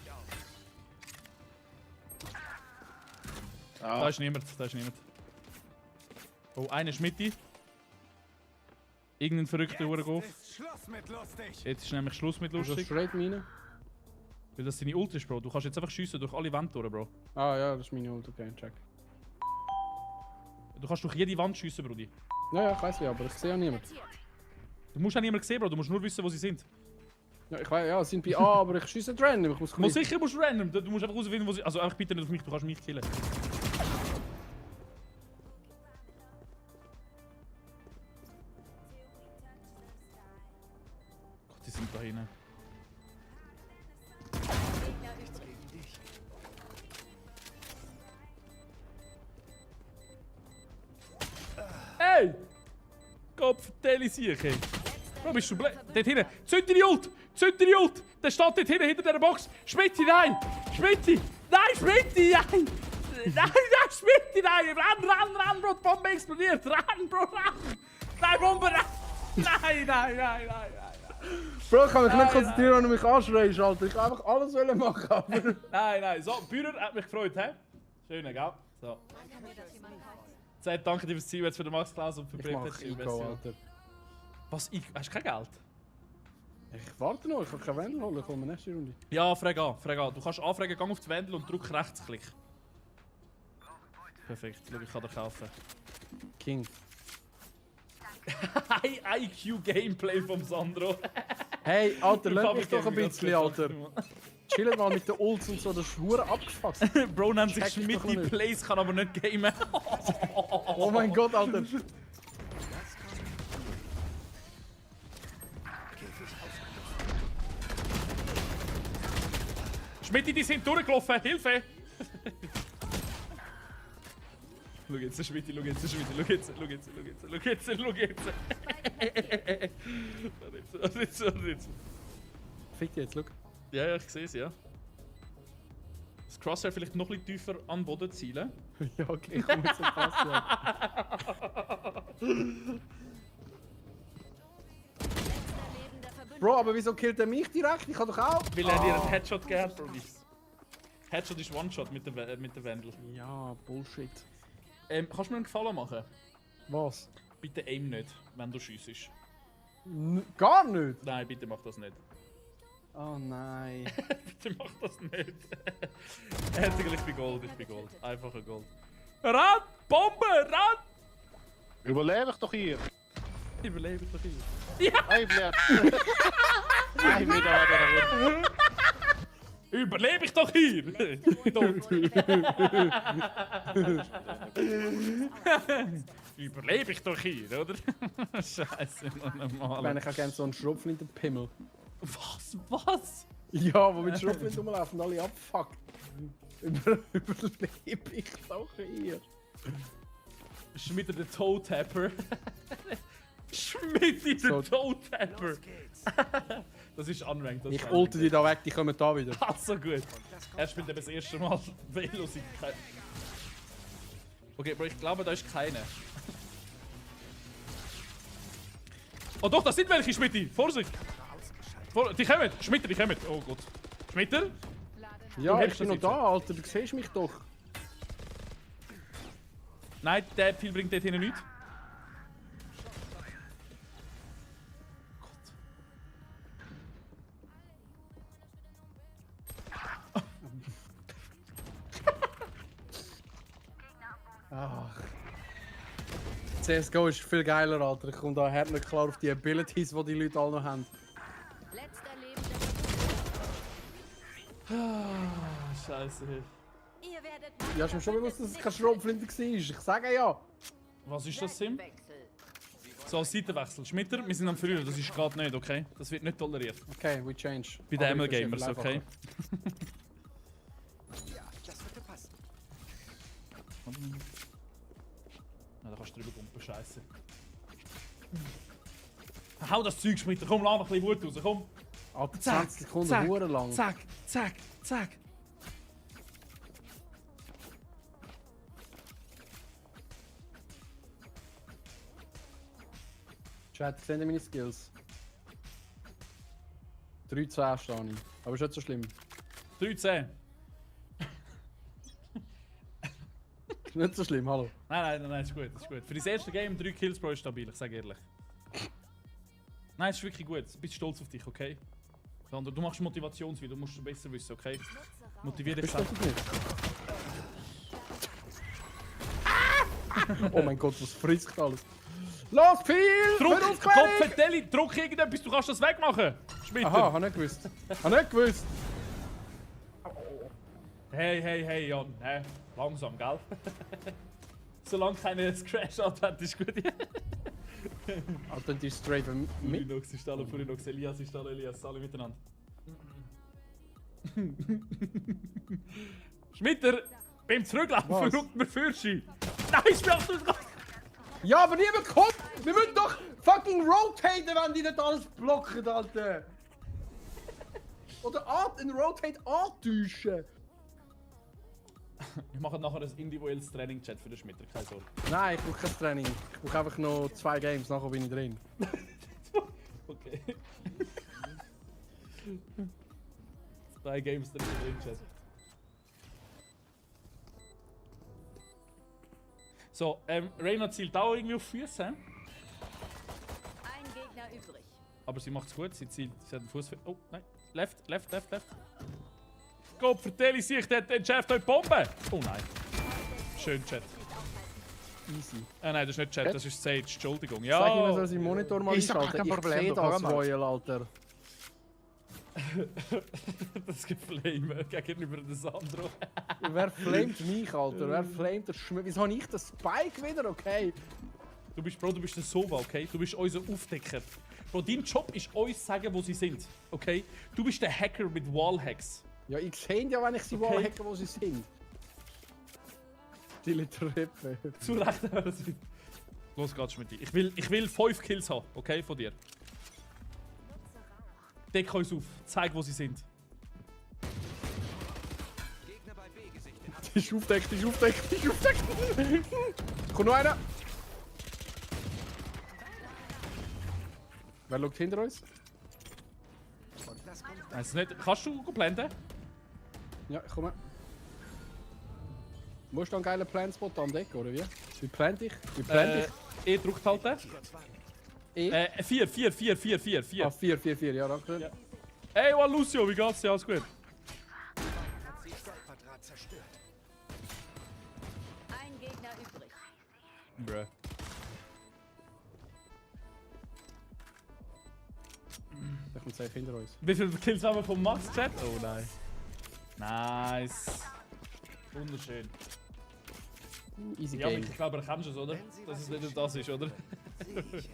Da Ah, ist niemand, da ist niemand. Oh, eine Schmitti. Irgendein verrückter Uhrengoff. Ist Schluss mit lustig. Jetzt ist nämlich Schluss mit Ist das lustig. straight meine? Weil das deine Ult ist, Bro. Du kannst jetzt einfach schiessen durch alle Wände durch, Bro. Ah ja, das ist meine Ult, okay, check. Du kannst durch jede Wand schiessen, Brudi. Ja, ich weiß ja, aber ich sehe ja niemand. Du musst auch niemanden sehen, Bro. Du musst nur wissen, wo sie sind. Ja, ich weiß, ja, es sind bei A, aber ich schieße random. Ich muss Sicher musst du random. Du musst einfach rausfinden, wo sie... Also einfach bitte nicht auf mich, du kannst mich killen. Gott, die sind da hinten. Nichts gegen dich. Hey! Kopf, Telly Sieche. Letzter Bro, bist du blöd? Dort hinten. Zünd deine Ult! Zünd deine Ult! Der steht dort hinten, hinter dieser Box. Schmitti, nein! Schmitti! Nein, Schmitti, nein! Nein, Schmitti, nein! Renn, Bro, die Bombe explodiert! Renn, Bro, renn! Nein, Bombe, renn! Nein! Bro, ich kann mich nicht konzentrieren, wenn du mich anschreist, Alter. Ich kann einfach alles machen, aber... Nein. So, Bührer hat mich gefreut, hä? Schön, gell? So. Kann mir das jemand halten? Sagt danke dir fürs Ziel jetzt für den Max Klaus und für Ich Brief. mach Ico, Alter. Was? Hast du kein Geld? Ich warte noch, ich kann kein Wendel holen, ich komme nächste Runde. Ja, frag an. Du kannst anfragen, gang auf die Wendel und drück Rechtsklick. Perfekt, schau, ich kann dir kaufen. King. IQ-Gameplay vom Sandro. Hey, Alter, lass mich doch ein Public bisschen, Gaming, Alter. Chillen mal mit den Ults und so, das ist hure abgefuckt. Bro nennt sich Check ich doch Schmitty nicht. Plays, kann aber nicht gamen. Oh mein Gott, Alter. Schmitty, die sind durchgelaufen, Hilfe! Schau jetzt, Schmitty, schau jetzt. Fick dich jetzt, look. Ja, ich sehe es, ja. Das Crosshair vielleicht noch ein bisschen tiefer an den Boden zielen. Ja, okay, ich komme jetzt zum Pass, ja. Letzter lebender Verbündeter. Bro, aber wieso killt er mich direkt? Ich kann doch auch... Weil er dir einen Headshot gegeben hat, Bro. Headshot ist One-Shot mit der Wendel. Ja, Bullshit. Kannst du mir einen Gefallen machen? Was? Bitte aim nicht, wenn du schiessest. Gar nicht? Nein, bitte mach das nicht. Oh nein. Bitte mach das nicht. Herzlich, ich bin Gold. Einfach ein Gold. Ran! Bombe! Ran! Überlebe ich doch hier. Überlebe ich doch hier. Hey, blöd. Hey, wieder hat er Überlebe ich doch hier! Tot. Überlebe ich doch hier, oder? Scheiße, Ich meine, normal. ich hätte gerne so einen Schrupflinterpimmel. Was? Ja, wo mit Schrupflinter rumlaufen und alle abfuckt. Überlebe ich doch hier. Schmidt der Toe-Tapper. Schmidt der So. Toe-Tapper. Das ist unranked. Das Ich ist ulte die da weg, die kommen da wieder. Ah, so gut. Er spielt eben das erste Mal Velosigkeit. Okay, Bro, ich glaube, da ist keine. Oh doch, das sind welche, Schmitti! Vorsicht! Die kommen! Schmitter, die kommen! Oh Gott. Schmitter? Ja, hättest ich bin das noch da, Alter, du siehst mich doch. Nein, der Pfeil bringt dort hinten nichts. Ach. CSGO ist viel geiler, Alter. Ich komme da her nicht klar auf die Abilities, die die Leute alle noch haben. Letzter lebender Scheiße. Ihr werdet Ja, ist mir schon bewusst, dass es kein Schrotflinter war. Ich sage ja. Was ist das, Sim? So, Seitenwechsel. Schmitter, wir sind am Verlieren, das ist gerade nicht, okay? Das wird nicht toleriert. Okay, we change. Bei den Aber ich ML Gamers, verstehe viel okay? Ja, das würde passen. Ja, da kannst du drüber kumpen, Scheiße. Hau das Zeug, Schmitter, komm, lass noch ein bisschen Wut raus, komm! einfacher. Alter, 20 Sekunden, hure lang. Zack, zack, zack. Chat, seht ihr meine Skills? 3-10 stehe ich. Aber ist nicht so schlimm. 13. Ist nicht so schlimm, hallo. Nein, ist gut, ist gut. Für das erste Game 3 Kills, Bro, ist stabil, ich sage ehrlich. Nein, es ist wirklich gut. Ich bin stolz auf dich, okay? Sandro, du machst Motivationsvideo, du musst es besser wissen, okay? Motivier dich Bist du selbst. das nicht? Oh mein Gott, was frisst alles? Los, viel! Druck! Für uns König! Kopfvertelli! Druck irgendetwas, du kannst das wegmachen! Schmitter! Aha, hab nicht gewusst. Hab nicht gewusst. Hey, ja, hä? Langsam, gell? Solange keine Scratch-Out hat, ist gut. Alter, die Straven mit. Furinox ist alle, Furinox, Elias ist alle, Elias, alle miteinander. Schmitter! Beim Zurücklaufen Was? verrückt mir Fürschi! Nein, ich bin auf den Ja, aber niemand kommt! Wir müssen doch Fucking rotaten, wenn die nicht alles blocken, Alter! Oder einen Rotate antäuschen! Ich mache nachher ein individuelles Training-Chat für den Schmitter, keine Sorge. Nein, ich brauche kein Training. Ich brauche einfach noch 2 Games, nachher bin ich drin. Okay. 2 Games drin, Chat. So, Reyna zielt auch irgendwie auf Füße, Ein Gegner übrig. aber sie macht's gut. Sie hat den Fuß. Oh, nein. Left. Gott, vertelle ich sich, der hat entschärft euch die Bombe! Oh nein. Schön, Chat. Easy. Nein, das ist nicht Chat, das ist Sage. Entschuldigung. Sag ihm, er Ja! soll seinen Monitor mal Ist doch einschalten. kein Ich Problem, sehe doch, das, hör mal. Royal, Alter. Das Geflame gegenüber den Sandro. Wer flamet mich, Alter? Wer flamet der Schmidt? Wieso habe ich das Spike wieder? Okay. Du bist der Sova, okay? Du bist unser Aufdecker. Bro, dein Job ist uns sagen, wo sie sind, okay? Du bist der Hacker mit Wallhacks. Ja, ich sehe ja, wenn ich sie Okay. wallhacke, wo sie sind. Die Treppe. Zu Recht hören sie. Los geht's mit dir. Ich will 5 Kills haben, okay? Von dir. Deck uns auf. Zeig, wo sie sind. Gegner bei B gesichtet. Die ist aufdeckt, die ist aufdeckt, die ist aufdeckt. Kommt noch einer. Wer schaut hinter uns? Und das kommt Weiss nicht. Kannst du blenden? Ja, ich komme. Wo ist da ein geiler Plant-Spot am Deck, oder wie? Wie plant ich? Wie plant E drückt halten. kurz warten. ich? 4. Ah, 4, ja, danke. Ja. Hey, oh, Lucio, wie geht's dir? Alles gut? Hat sich Stolperdraht zerstört. Ein Gegner übrig. Bruh. Der kommt safe hinter uns. Wie viele Kills haben wir vom Max Chat? Oh nein. Nice. Wunderschön. Easy Ja, Game. ich glaube, er kennt es, oder? Dass es nicht das ist, oder? Sehe ich es.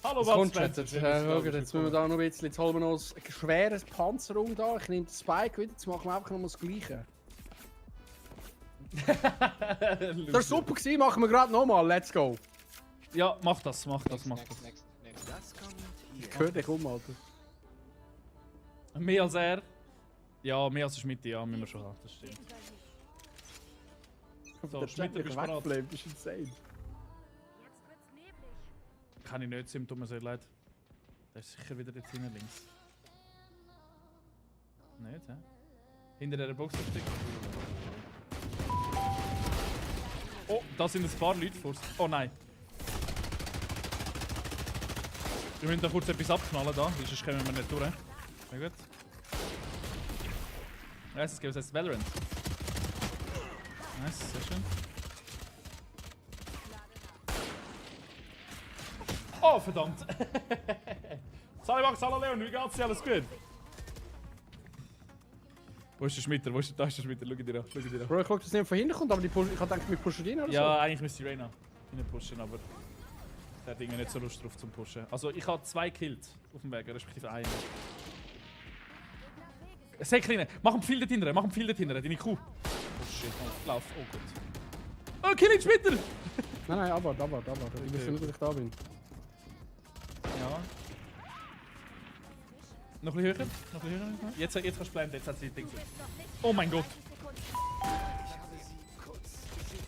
Hallo, Was Max kommt Chat. jetzt? Jetzt müssen wir da noch ein bisschen, jetzt holen wir noch ein schweres Panzerung da. Ich nehme den Spike wieder, jetzt machen wir einfach noch mal das Gleiche. Das war super gewesen, machen wir gerade nochmal, let's go. Ja, mach das. Das kommt hier. Ich höre dich um, Alter. Mehr als er. Ja, mehr als Schmidt, ja, müssen wir schon haben, das stimmt. So, Der Schmidt, Chat bist du bereit? wegbleibt, das ist insane. Jetzt wird's neblig. Kann ich nicht sehen, tut mir sehr leid. Der ist sicher wieder jetzt hinten links. Nicht, hä? Hinter der Box versteckt. Oh, da sind ein paar Leute vor. Oh nein. Wir müssen da kurz etwas abknallen, da, sonst kommen wir nicht durch. Sehr gut. Nice, es gibt jetzt Valorant. Nice, sehr schön. Oh, verdammt! Sali Max, hallo Leon, wie geht's dir? Alles gut? Wo ist der Schmitter? Da ist der Schmitter, schau dir an. Bro, ich guck, dass niemand von hinten kommt, aber ich habe gedacht, wir pushen ihn oder Ja, eigentlich müsste ich Reyna pushen, aber der hat irgendwie nicht so Lust drauf zum Pushen. Also ich habe 2 Kills auf dem Weg, respektive einen. Sehr kleine, mach ein Pfeil dort hinten, deine Kuh. Oh shit, lauf, oh Gott. Oh, kill ihn, Schmitter! so? Nein, aber. Ich weiß nicht, dass ich da bin. Ja. Noch ein bisschen höher, Jetzt kannst du blenden, jetzt hat sie Ding. Oh mein Gott. Ich habe sie kurz gesehen.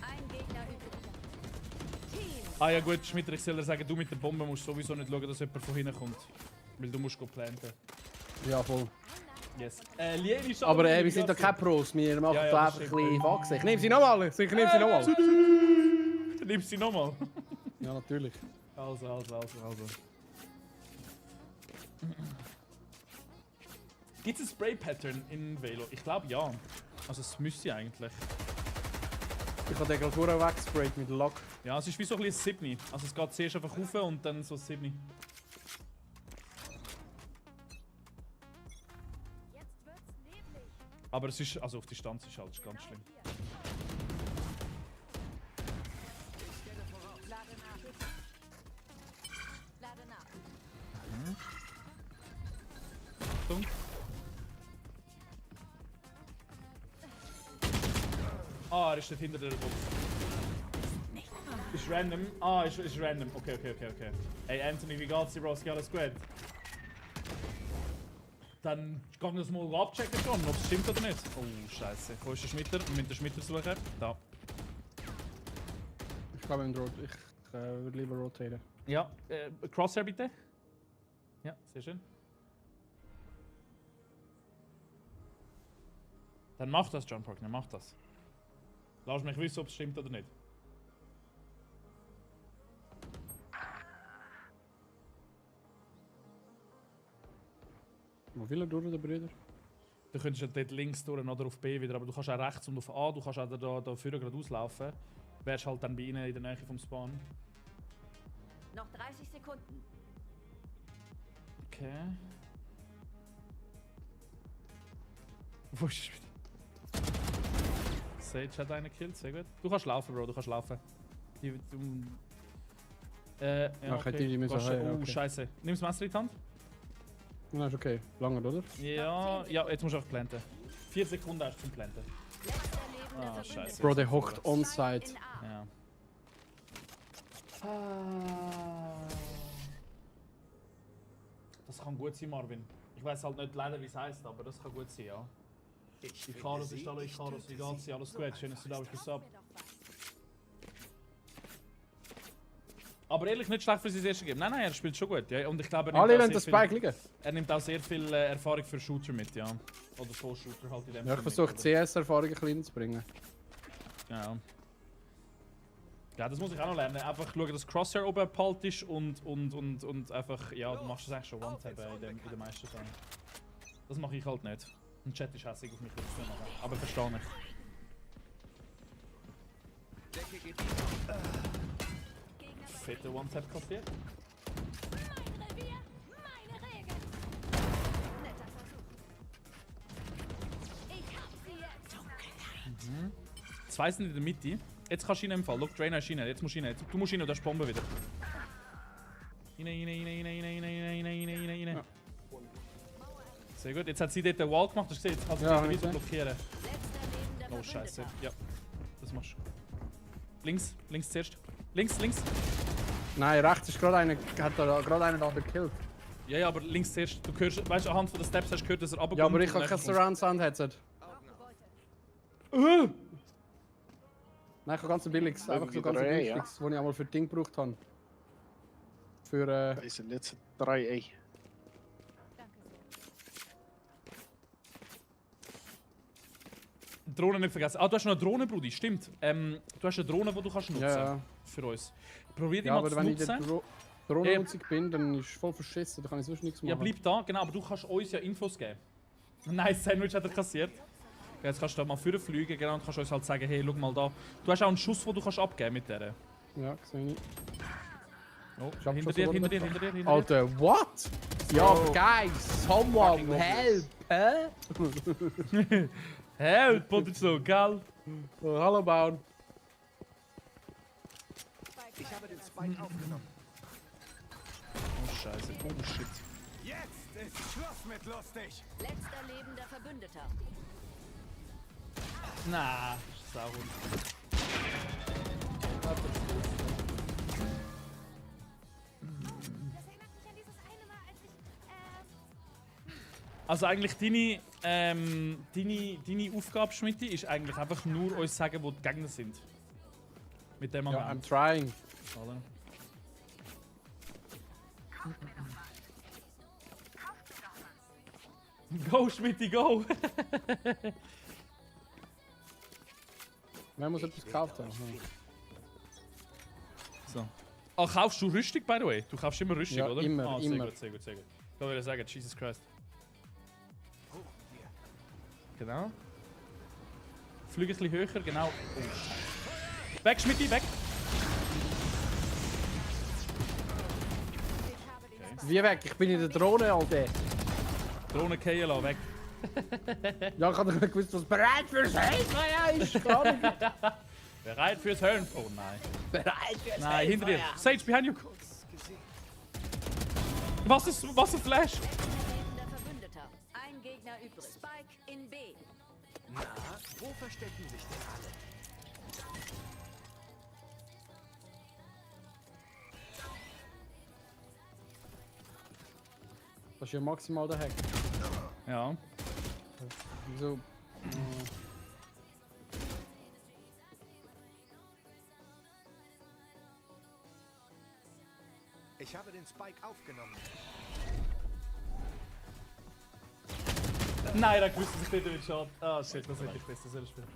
Ein Gegner übrig. Team. Ah ja gut, Schmitter, ich soll dir sagen, du mit der Bombe musst sowieso nicht schauen, dass jemand von hinten kommt. Weil du musst planten. Ja, voll. Yes. Lien ist Aber wir sind doch keine Pros, wir machen Ja, ja, da das einfach ein stimmt. bisschen wachsen. Ich nehme sie nochmal, ich nehme sie nochmal. Nimm sie nochmal. Ja, natürlich. Also. Gibt es ein Spray-Pattern in Velo? Ich glaube ja. Also es müsste eigentlich. Ich habe den gerade vorher weggesprayt mit Lack. Ja, es ist wie so ein bisschen Sydney. Also es geht zuerst einfach rauf und dann so Sydney. Jetzt wird's neblig. Aber es ist, also auf Distanz ist halt ganz schlimm. Lade nach. Lade nach. Achtung. Ah, er ist nicht hinter der Box. Ist random. Ah, ist random. Okay. Hey Anthony, wie geht's dir, Bro? Alles gut? Dann gehen wir das mal abchecken schon, ob es stimmt oder nicht. Oh, scheiße. Wo ist der Schmitter? Wir müssen den Schmitter suchen. Da. Ich glaube, ich würde lieber rotaten. Ja, Crosshair bitte. Ja, sehr schön. Dann mach das, John Prockner, mach das. Lass mich wissen, ob es stimmt oder nicht. Wo will er durch, der Bruder? Du könntest ja dort links durch oder auf B wieder, aber du kannst auch rechts und auf A, du kannst auch da vorne gerade auslaufen. Wärst halt dann bei ihnen in der Nähe vom Spawn. Noch 30 Sekunden. Okay. Wo ist es wieder? Sage hat einen gekillt, sehr gut. Du kannst laufen, Bro, du kannst laufen. Ja, ich hätte die müssen heilen, Oh, okay. scheiße. Nimm das Messer in die Hand. Nein, ist okay. Lange, oder? Ja, jetzt musst du einfach planten. 4 Sekunden hast du zum Planten. Letzter lebender Ah, Verbündeter. scheiße. Bro, der hockt Spike on-site. in A. Ja. Das kann gut sein, Marvin. Ich weiß halt nicht leider, wie es heißt, aber das kann gut sein, ja. Icarus ist da, Icarus, wie geht's dir? Alles gut, schön, dass du da bist, bis ab. Aber ehrlich, nicht schlecht für sein erstes Game. Nein, er spielt schon gut. Ja. Und ich glaube, Alle auch lassen sehr das viel- Spike liegen. Er nimmt auch sehr viel Erfahrung für Shooter mit, ja. Oder so Shooter halt in dem Ja, ich Sinne, versuche oder? CS-Erfahrung ein bisschen reinzubringen. Ja. Ja, das muss ich auch noch lernen. Einfach schauen, dass Crosshair oben behalten ist und einfach, ja, du machst das eigentlich schon One-Tap in den meisten Fällen. Das mache ich halt nicht. Und Chat ist hässlich auf mich, das zu machen. Aber verstehe ich. Decke geht Fette One-Tap kassiert. Mein Revier, meine Regeln. Netter Versuch. Ich hab sie jetzt. Zwei sind in der Mitte. Jetzt kannst du ihn im Fall. Look, Drainer ist rein. Jetzt musst du rein. Du musst rein und das ist Bombe wieder. Rein. Sehr gut. Jetzt hat sie dort den Wall gemacht. Hast du gesehen? Jetzt kannst du Ja, sie hab ich wieder gesehen. blockieren. Letzter lebender Oh, scheiße. Verbündeter. Ja. Das machst du. Links zuerst. Links. Nein, rechts ist gerade einer, hat da gerade einen da gekillt. Ja, aber links zuerst. Du hörst, weißt du, anhand von den Steps hast du gehört, dass er runterkommt. Ja, aber ich und habe kein dann kommst- Surround Sound Headset. Ausgebeutet. Nein, ich habe ganz ein billiges, einfach so ganz ein 3A, ja. günstiges, das ich einmal für Ding gebraucht habe. Für, Das sind jetzt 3A. Danke sehr. Drohne nicht vergessen. Ah, du hast noch eine Drohne, Brudi, stimmt. Du hast eine Drohne, die du kannst nutzen ja. für uns. Probier die Ja, mal aber zu wenn ich nutzen. der Drohnennutzung bin, dann ist es voll verschissen, da kann ich sonst nichts machen. Ja, bleib da, genau, aber du kannst uns ja Infos geben. Nice Sandwich hat er kassiert. Jetzt kannst du da mal vorfliegen, genau, und kannst uns halt sagen, hey, schau mal da. Du hast auch einen Schuss, den du kannst abgeben mit der. Ja, sehe ich. Oh, Ich hab hinter schon dir, so hinter dir. Alter, what? Ja, Oh. guys, someone Fucking help! Hä? Help, und so, gell? Oh, hallo, Bauen. Ich habe den Spike aufgenommen. Oh, scheiße. Oh, shit. Jetzt ist Schluss mit lustig. Letzter lebender Verbündeter. Na, Sauhund. Das erinnert mich an dieses eine Mal, als ich, Also eigentlich deine Aufgabe, Schmidt, ist eigentlich einfach nur uns sagen, wo die Gegner sind. Mit dem Ja, I'm Moment. trying. Oder? Go, Schmidt, go! Wer muss etwas gekauft haben? Ja. So. Ah, kaufst du Rüstung, by the way? Du kaufst immer Rüstung, Ja, oder? immer, Ah, sehr immer. gut, sehr gut, sehr gut. Ich wollte sagen, Jesus Christ. Hoch hier. Genau. Flüge ein bisschen höher, genau. Oh, Scheiße. Weg, Schmidt, weg! ich habe den Wie weg? Ich bin in der Drohne, Alter. Drohne KLA, weg. Ja, ich habe nicht gewusst, was bereit fürs Hellfeuer ist. Gar nicht. Bereit fürs Höllen. Oh nein. Bereit fürs Nein, hinter dir. Hellfeuer. Sage, behind you. Kurz gesehen. Was ein Flash? letzter lebender Verbündeter. Ein Gegner übrig. Spike in B. Na, wo verstecken sich denn alle? Das ist ja maximal der Hack. Ja. Wieso? Ich habe den Spike aufgenommen. Nein, er gewusst, dass ich nicht schaut. Ah shit, das hätte ich besser sollen spielen.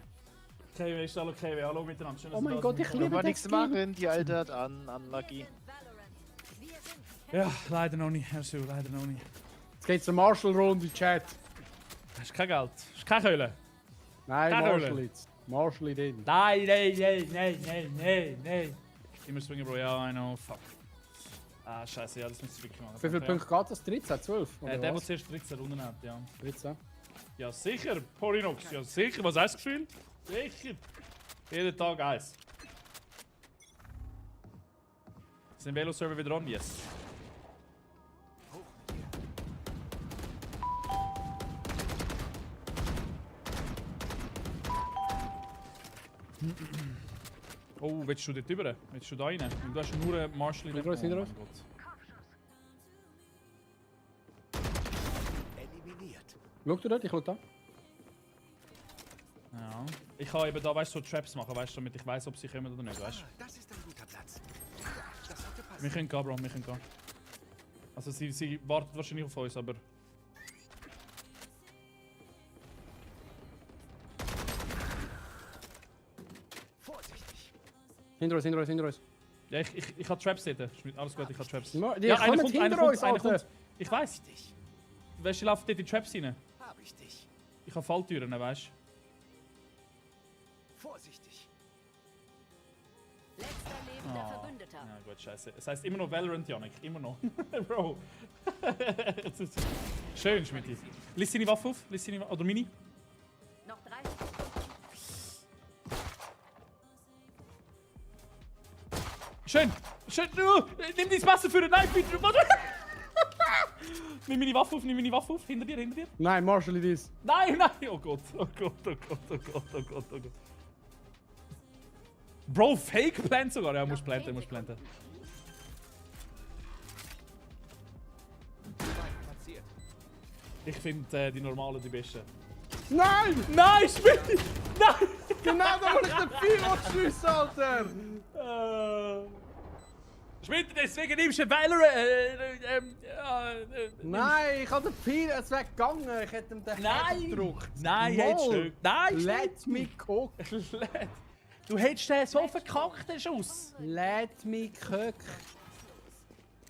KW, ist hallo KW, hallo miteinander. Schön, dass Oh ihr mein da Gott, seid. ich Kann liebe man den nichts Skin. machen, die altert an Lucky. Valorant. Wir sind Ja, leider noch nicht, Herr Sue, leider noch nicht. Jetzt geht's zur Marshall-Runde, Chat. Hast du kein Geld? Hast du keine Kohle? Nein, Keine Marshall Rolle. jetzt. Marshall drin. Nein. Immer swingen, Bro, ja, I know, fuck. Ah, scheiße, ja, das müsste ich wirklich machen. Wie viele Punkte geht das? 13, 12? Oder Der, der was? zuerst 13 Runden hat, ja. 13. Ja, sicher, Porinox, ja, sicher. Was hast du gespielt? Sicher. Jeden Tag eins. Sind Velo-Server wieder on? Yes. Oh, willst du dort rüber? Willst du da rein? Du hast nur einen Marshall in der Hinter uns, Oh mein Gott. Eliminiert. Schau du dort, ich schau da. Ja. Ich kann eben da, weißt du, so Traps machen, weißt du, damit ich weiß, ob sie kommen oder nicht, weißt du? Das ist ein guter Platz. Das sollte passen. Wir können gehen, Bro, wir können gehen. Also sie wartet wahrscheinlich auf uns, aber... Vorsichtig. Hinter uns. Ja, ich habe Traps dort. Alles gut, ich habe Traps. Die Ja, kommen hinter uns, einer Alter. kommt. Ich weiß. Dich. Weißt du, ich laufe dort in die Traps rein. Hab ich dich. Ich habe Falltüren, weißt du? Vorsichtig. letzter lebender Verbündeter. Ja gut, scheiße. Es heisst immer noch Valorant, Janik. Immer noch. Bro. Schön, Schmidti. Lies deine Waffe auf. Lies deine oder Mini. Noch 3. Schön. Schön. Nimm dein Messer für den Knife, bitte. Warte. Nimm meine Waffe auf, Hinter dir. Nein, Marshall it is. Nein. Oh Gott. Bro, Fake Plant sogar. Ja, musst planten. Spike platziert. Ich finde die normalen die besten. Nein! Nein, Schmidti! Nein! Genau da wollte ich den Pfeil schiessen, Alter! Schmidti, deswegen nimmst du Valorant. Nein, ich habe den Pfeil, es wäre gegangen. Ich hätte ihm den Nein! gedrückt. Nein, Mal. hättest du. Nein, Let me cook. Du hättest den so verkackt, den Schuss. Let me cook.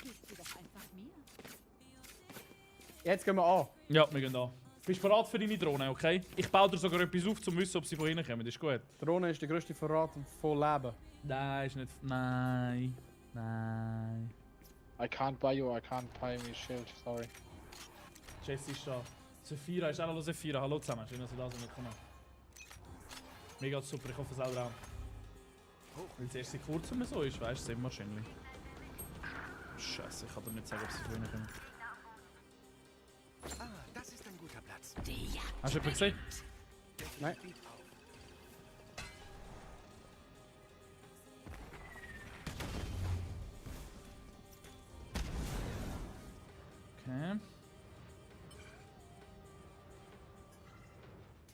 Gibst du doch einfach mir. Jetzt gehen wir an. Ja, wir gehen da. Bist du bereit für deine Drohne, okay? Ich baue dir sogar etwas auf, um zu wissen, ob sie von hinten kommen. Das ist gut. Drohne ist der grösste Verrat von Leben. Nein, ist nicht. Nein. I can't buy you, I can't buy me shield, sorry. Jesse ist da. Sephira ist auch noch Sephira. Hallo zusammen. Schön, dass ihr da seid. Willkommen. Mir geht's super, ich hoffe selber auch. Weil es erst seit kurzem so ist, weißt du, sind wahrscheinlich. Scheiße, ich kann dir nicht sagen, ob sie von hinten kommen. Ah, das ist ein guter Platz. Hast du jemanden gesehen? Nein. Gebiet auf. Okay.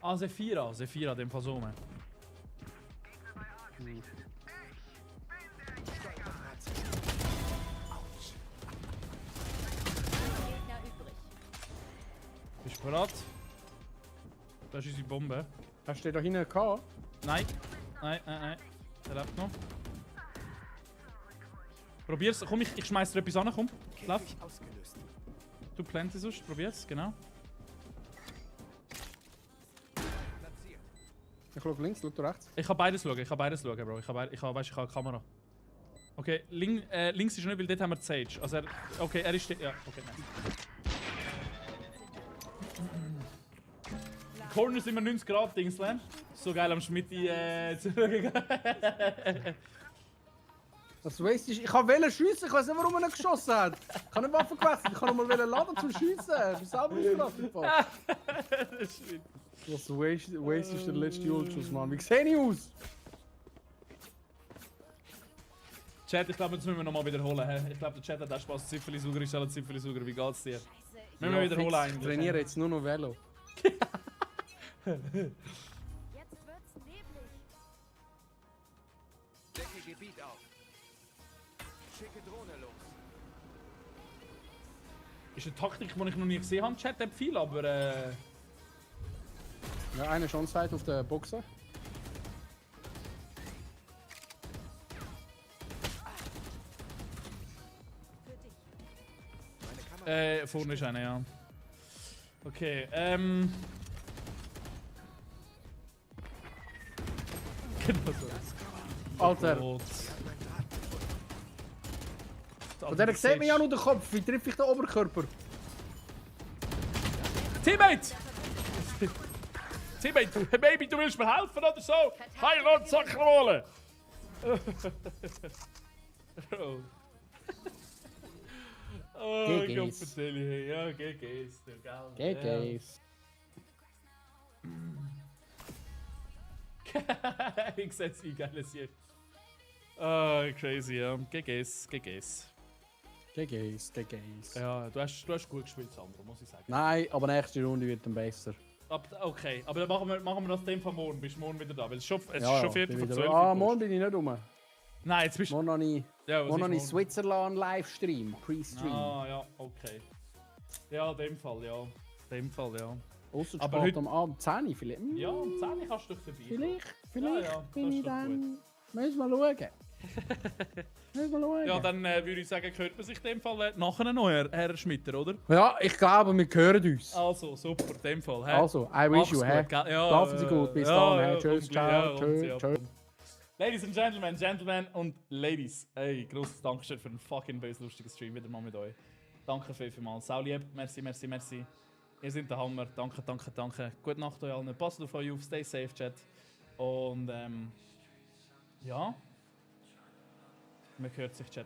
Ah, Sephira, dem Fall so. Gegner übrig. Bist du bereit? Das ist unsere Bombe. Hast du den da hinten gehabt? Nein. Der lebt noch. Probier's. Komm, ich schmeiß dir etwas an. Komm, lauf. Käfig ausgelöst. Du plantest sonst. Probier's, genau. Platziert. Ich schau links, schau du rechts. Ich kann beides schauen, Bro. Ich habe eine Kamera. Okay, links ist nicht, weil dort haben wir die Sage. Also okay, er ist... Ja, okay, nice. Corner sind wir 90 Grad, Dingsland. So geil am Schmidti zurück. Das waste ist. Ich wollte schiessen, ich weiß nicht, warum er nicht geschossen hat. Ich habe nicht Waffen gewechselt, ich kann noch mal laden zum Schiessen. Ich bin selber ausgerastet. Das waste ist der letzte Ultschuss, Mann. Wie sehe ich aus? Chat, ich glaube, das müssen wir nochmal wiederholen. Hä? Ich glaube, der Chat hat auch Spaß. Zipfeli-Sauger ist alle Zipfeli-Sauger. Wie geht's dir? Scheiße, Müssen wir wiederholen fix, eigentlich. Ich trainiere jetzt nur noch Velo. jetzt wird's neblig. Decke Gebiet auf. Schicke Drohne los. Ist eine Taktik, die ich noch nie gesehen habe. Chat hat viel, aber Ja, eine Chance auf der Boxer. Für dich. Meine Kamera. vorne ist einer, ja. Okay, Genau so. Alter, Gott. von der sieht man ja nur den Kopf. Wie treffe ich den Oberkörper? Teammate! Teammate, hey Baby, du willst mir helfen oder so? Hey Lord, Sackerwolle! Oh, GGs. Gott, vertelle ich. Ja, GGs. GGs. Ja. Ich sehe es, wie geil es hier. Oh, crazy, ja. GGs, GGs. GGs, GGs. Ja, du hast gut gespielt, Sandro, muss ich sagen. Nein, aber nächste Runde wird dann besser. Okay, aber dann machen wir das dem von morgen. Bist du morgen wieder da? Weil es ist schon, Ja, schon 4 bin vor wieder- 12 Ah, Uhr. morgen bin ich nicht rum. Nein, jetzt bist du... Morgen noch nicht. Ja, was Morgen ist noch nicht morgen? Switzerland Livestream, Pre-Stream. Ah, ja, okay. Ja, in dem Fall, ja. In dem Fall, ja. Ausser aber spät heute- am Abend 10 Uhr vielleicht. Ja, um 10 Uhr kannst du dich vorbei. Vielleicht Ja, bin das ich ist doch dann... Müssen wir schauen. Müssen wir schauen. Ja, dann würde ich sagen, hört man sich in dem Fall nachher noch, Herr Schmitter, oder? Ja, ich glaube, wir hören uns. Also, super, in dem Fall. Hä? Also, I wish Mach's you, gut, hä? gell? Ja, Schlafen Sie gut, bis dann, hä? Tschüss, und- ciao, ja, und- tschüss, ja. tschüss. Ladies and Gentlemen und Ladies, hey, grosses Dankeschön für einen fucking böse lustigen Stream wieder mal mit euch. Danke vielmals. Sau lieb, merci, merci, merci. Ihr seid der Hammer, danke, danke, danke. Gute Nacht euch allen, passt auf euch auf, stay safe, Chat. Und ja, man hört sich, Chat.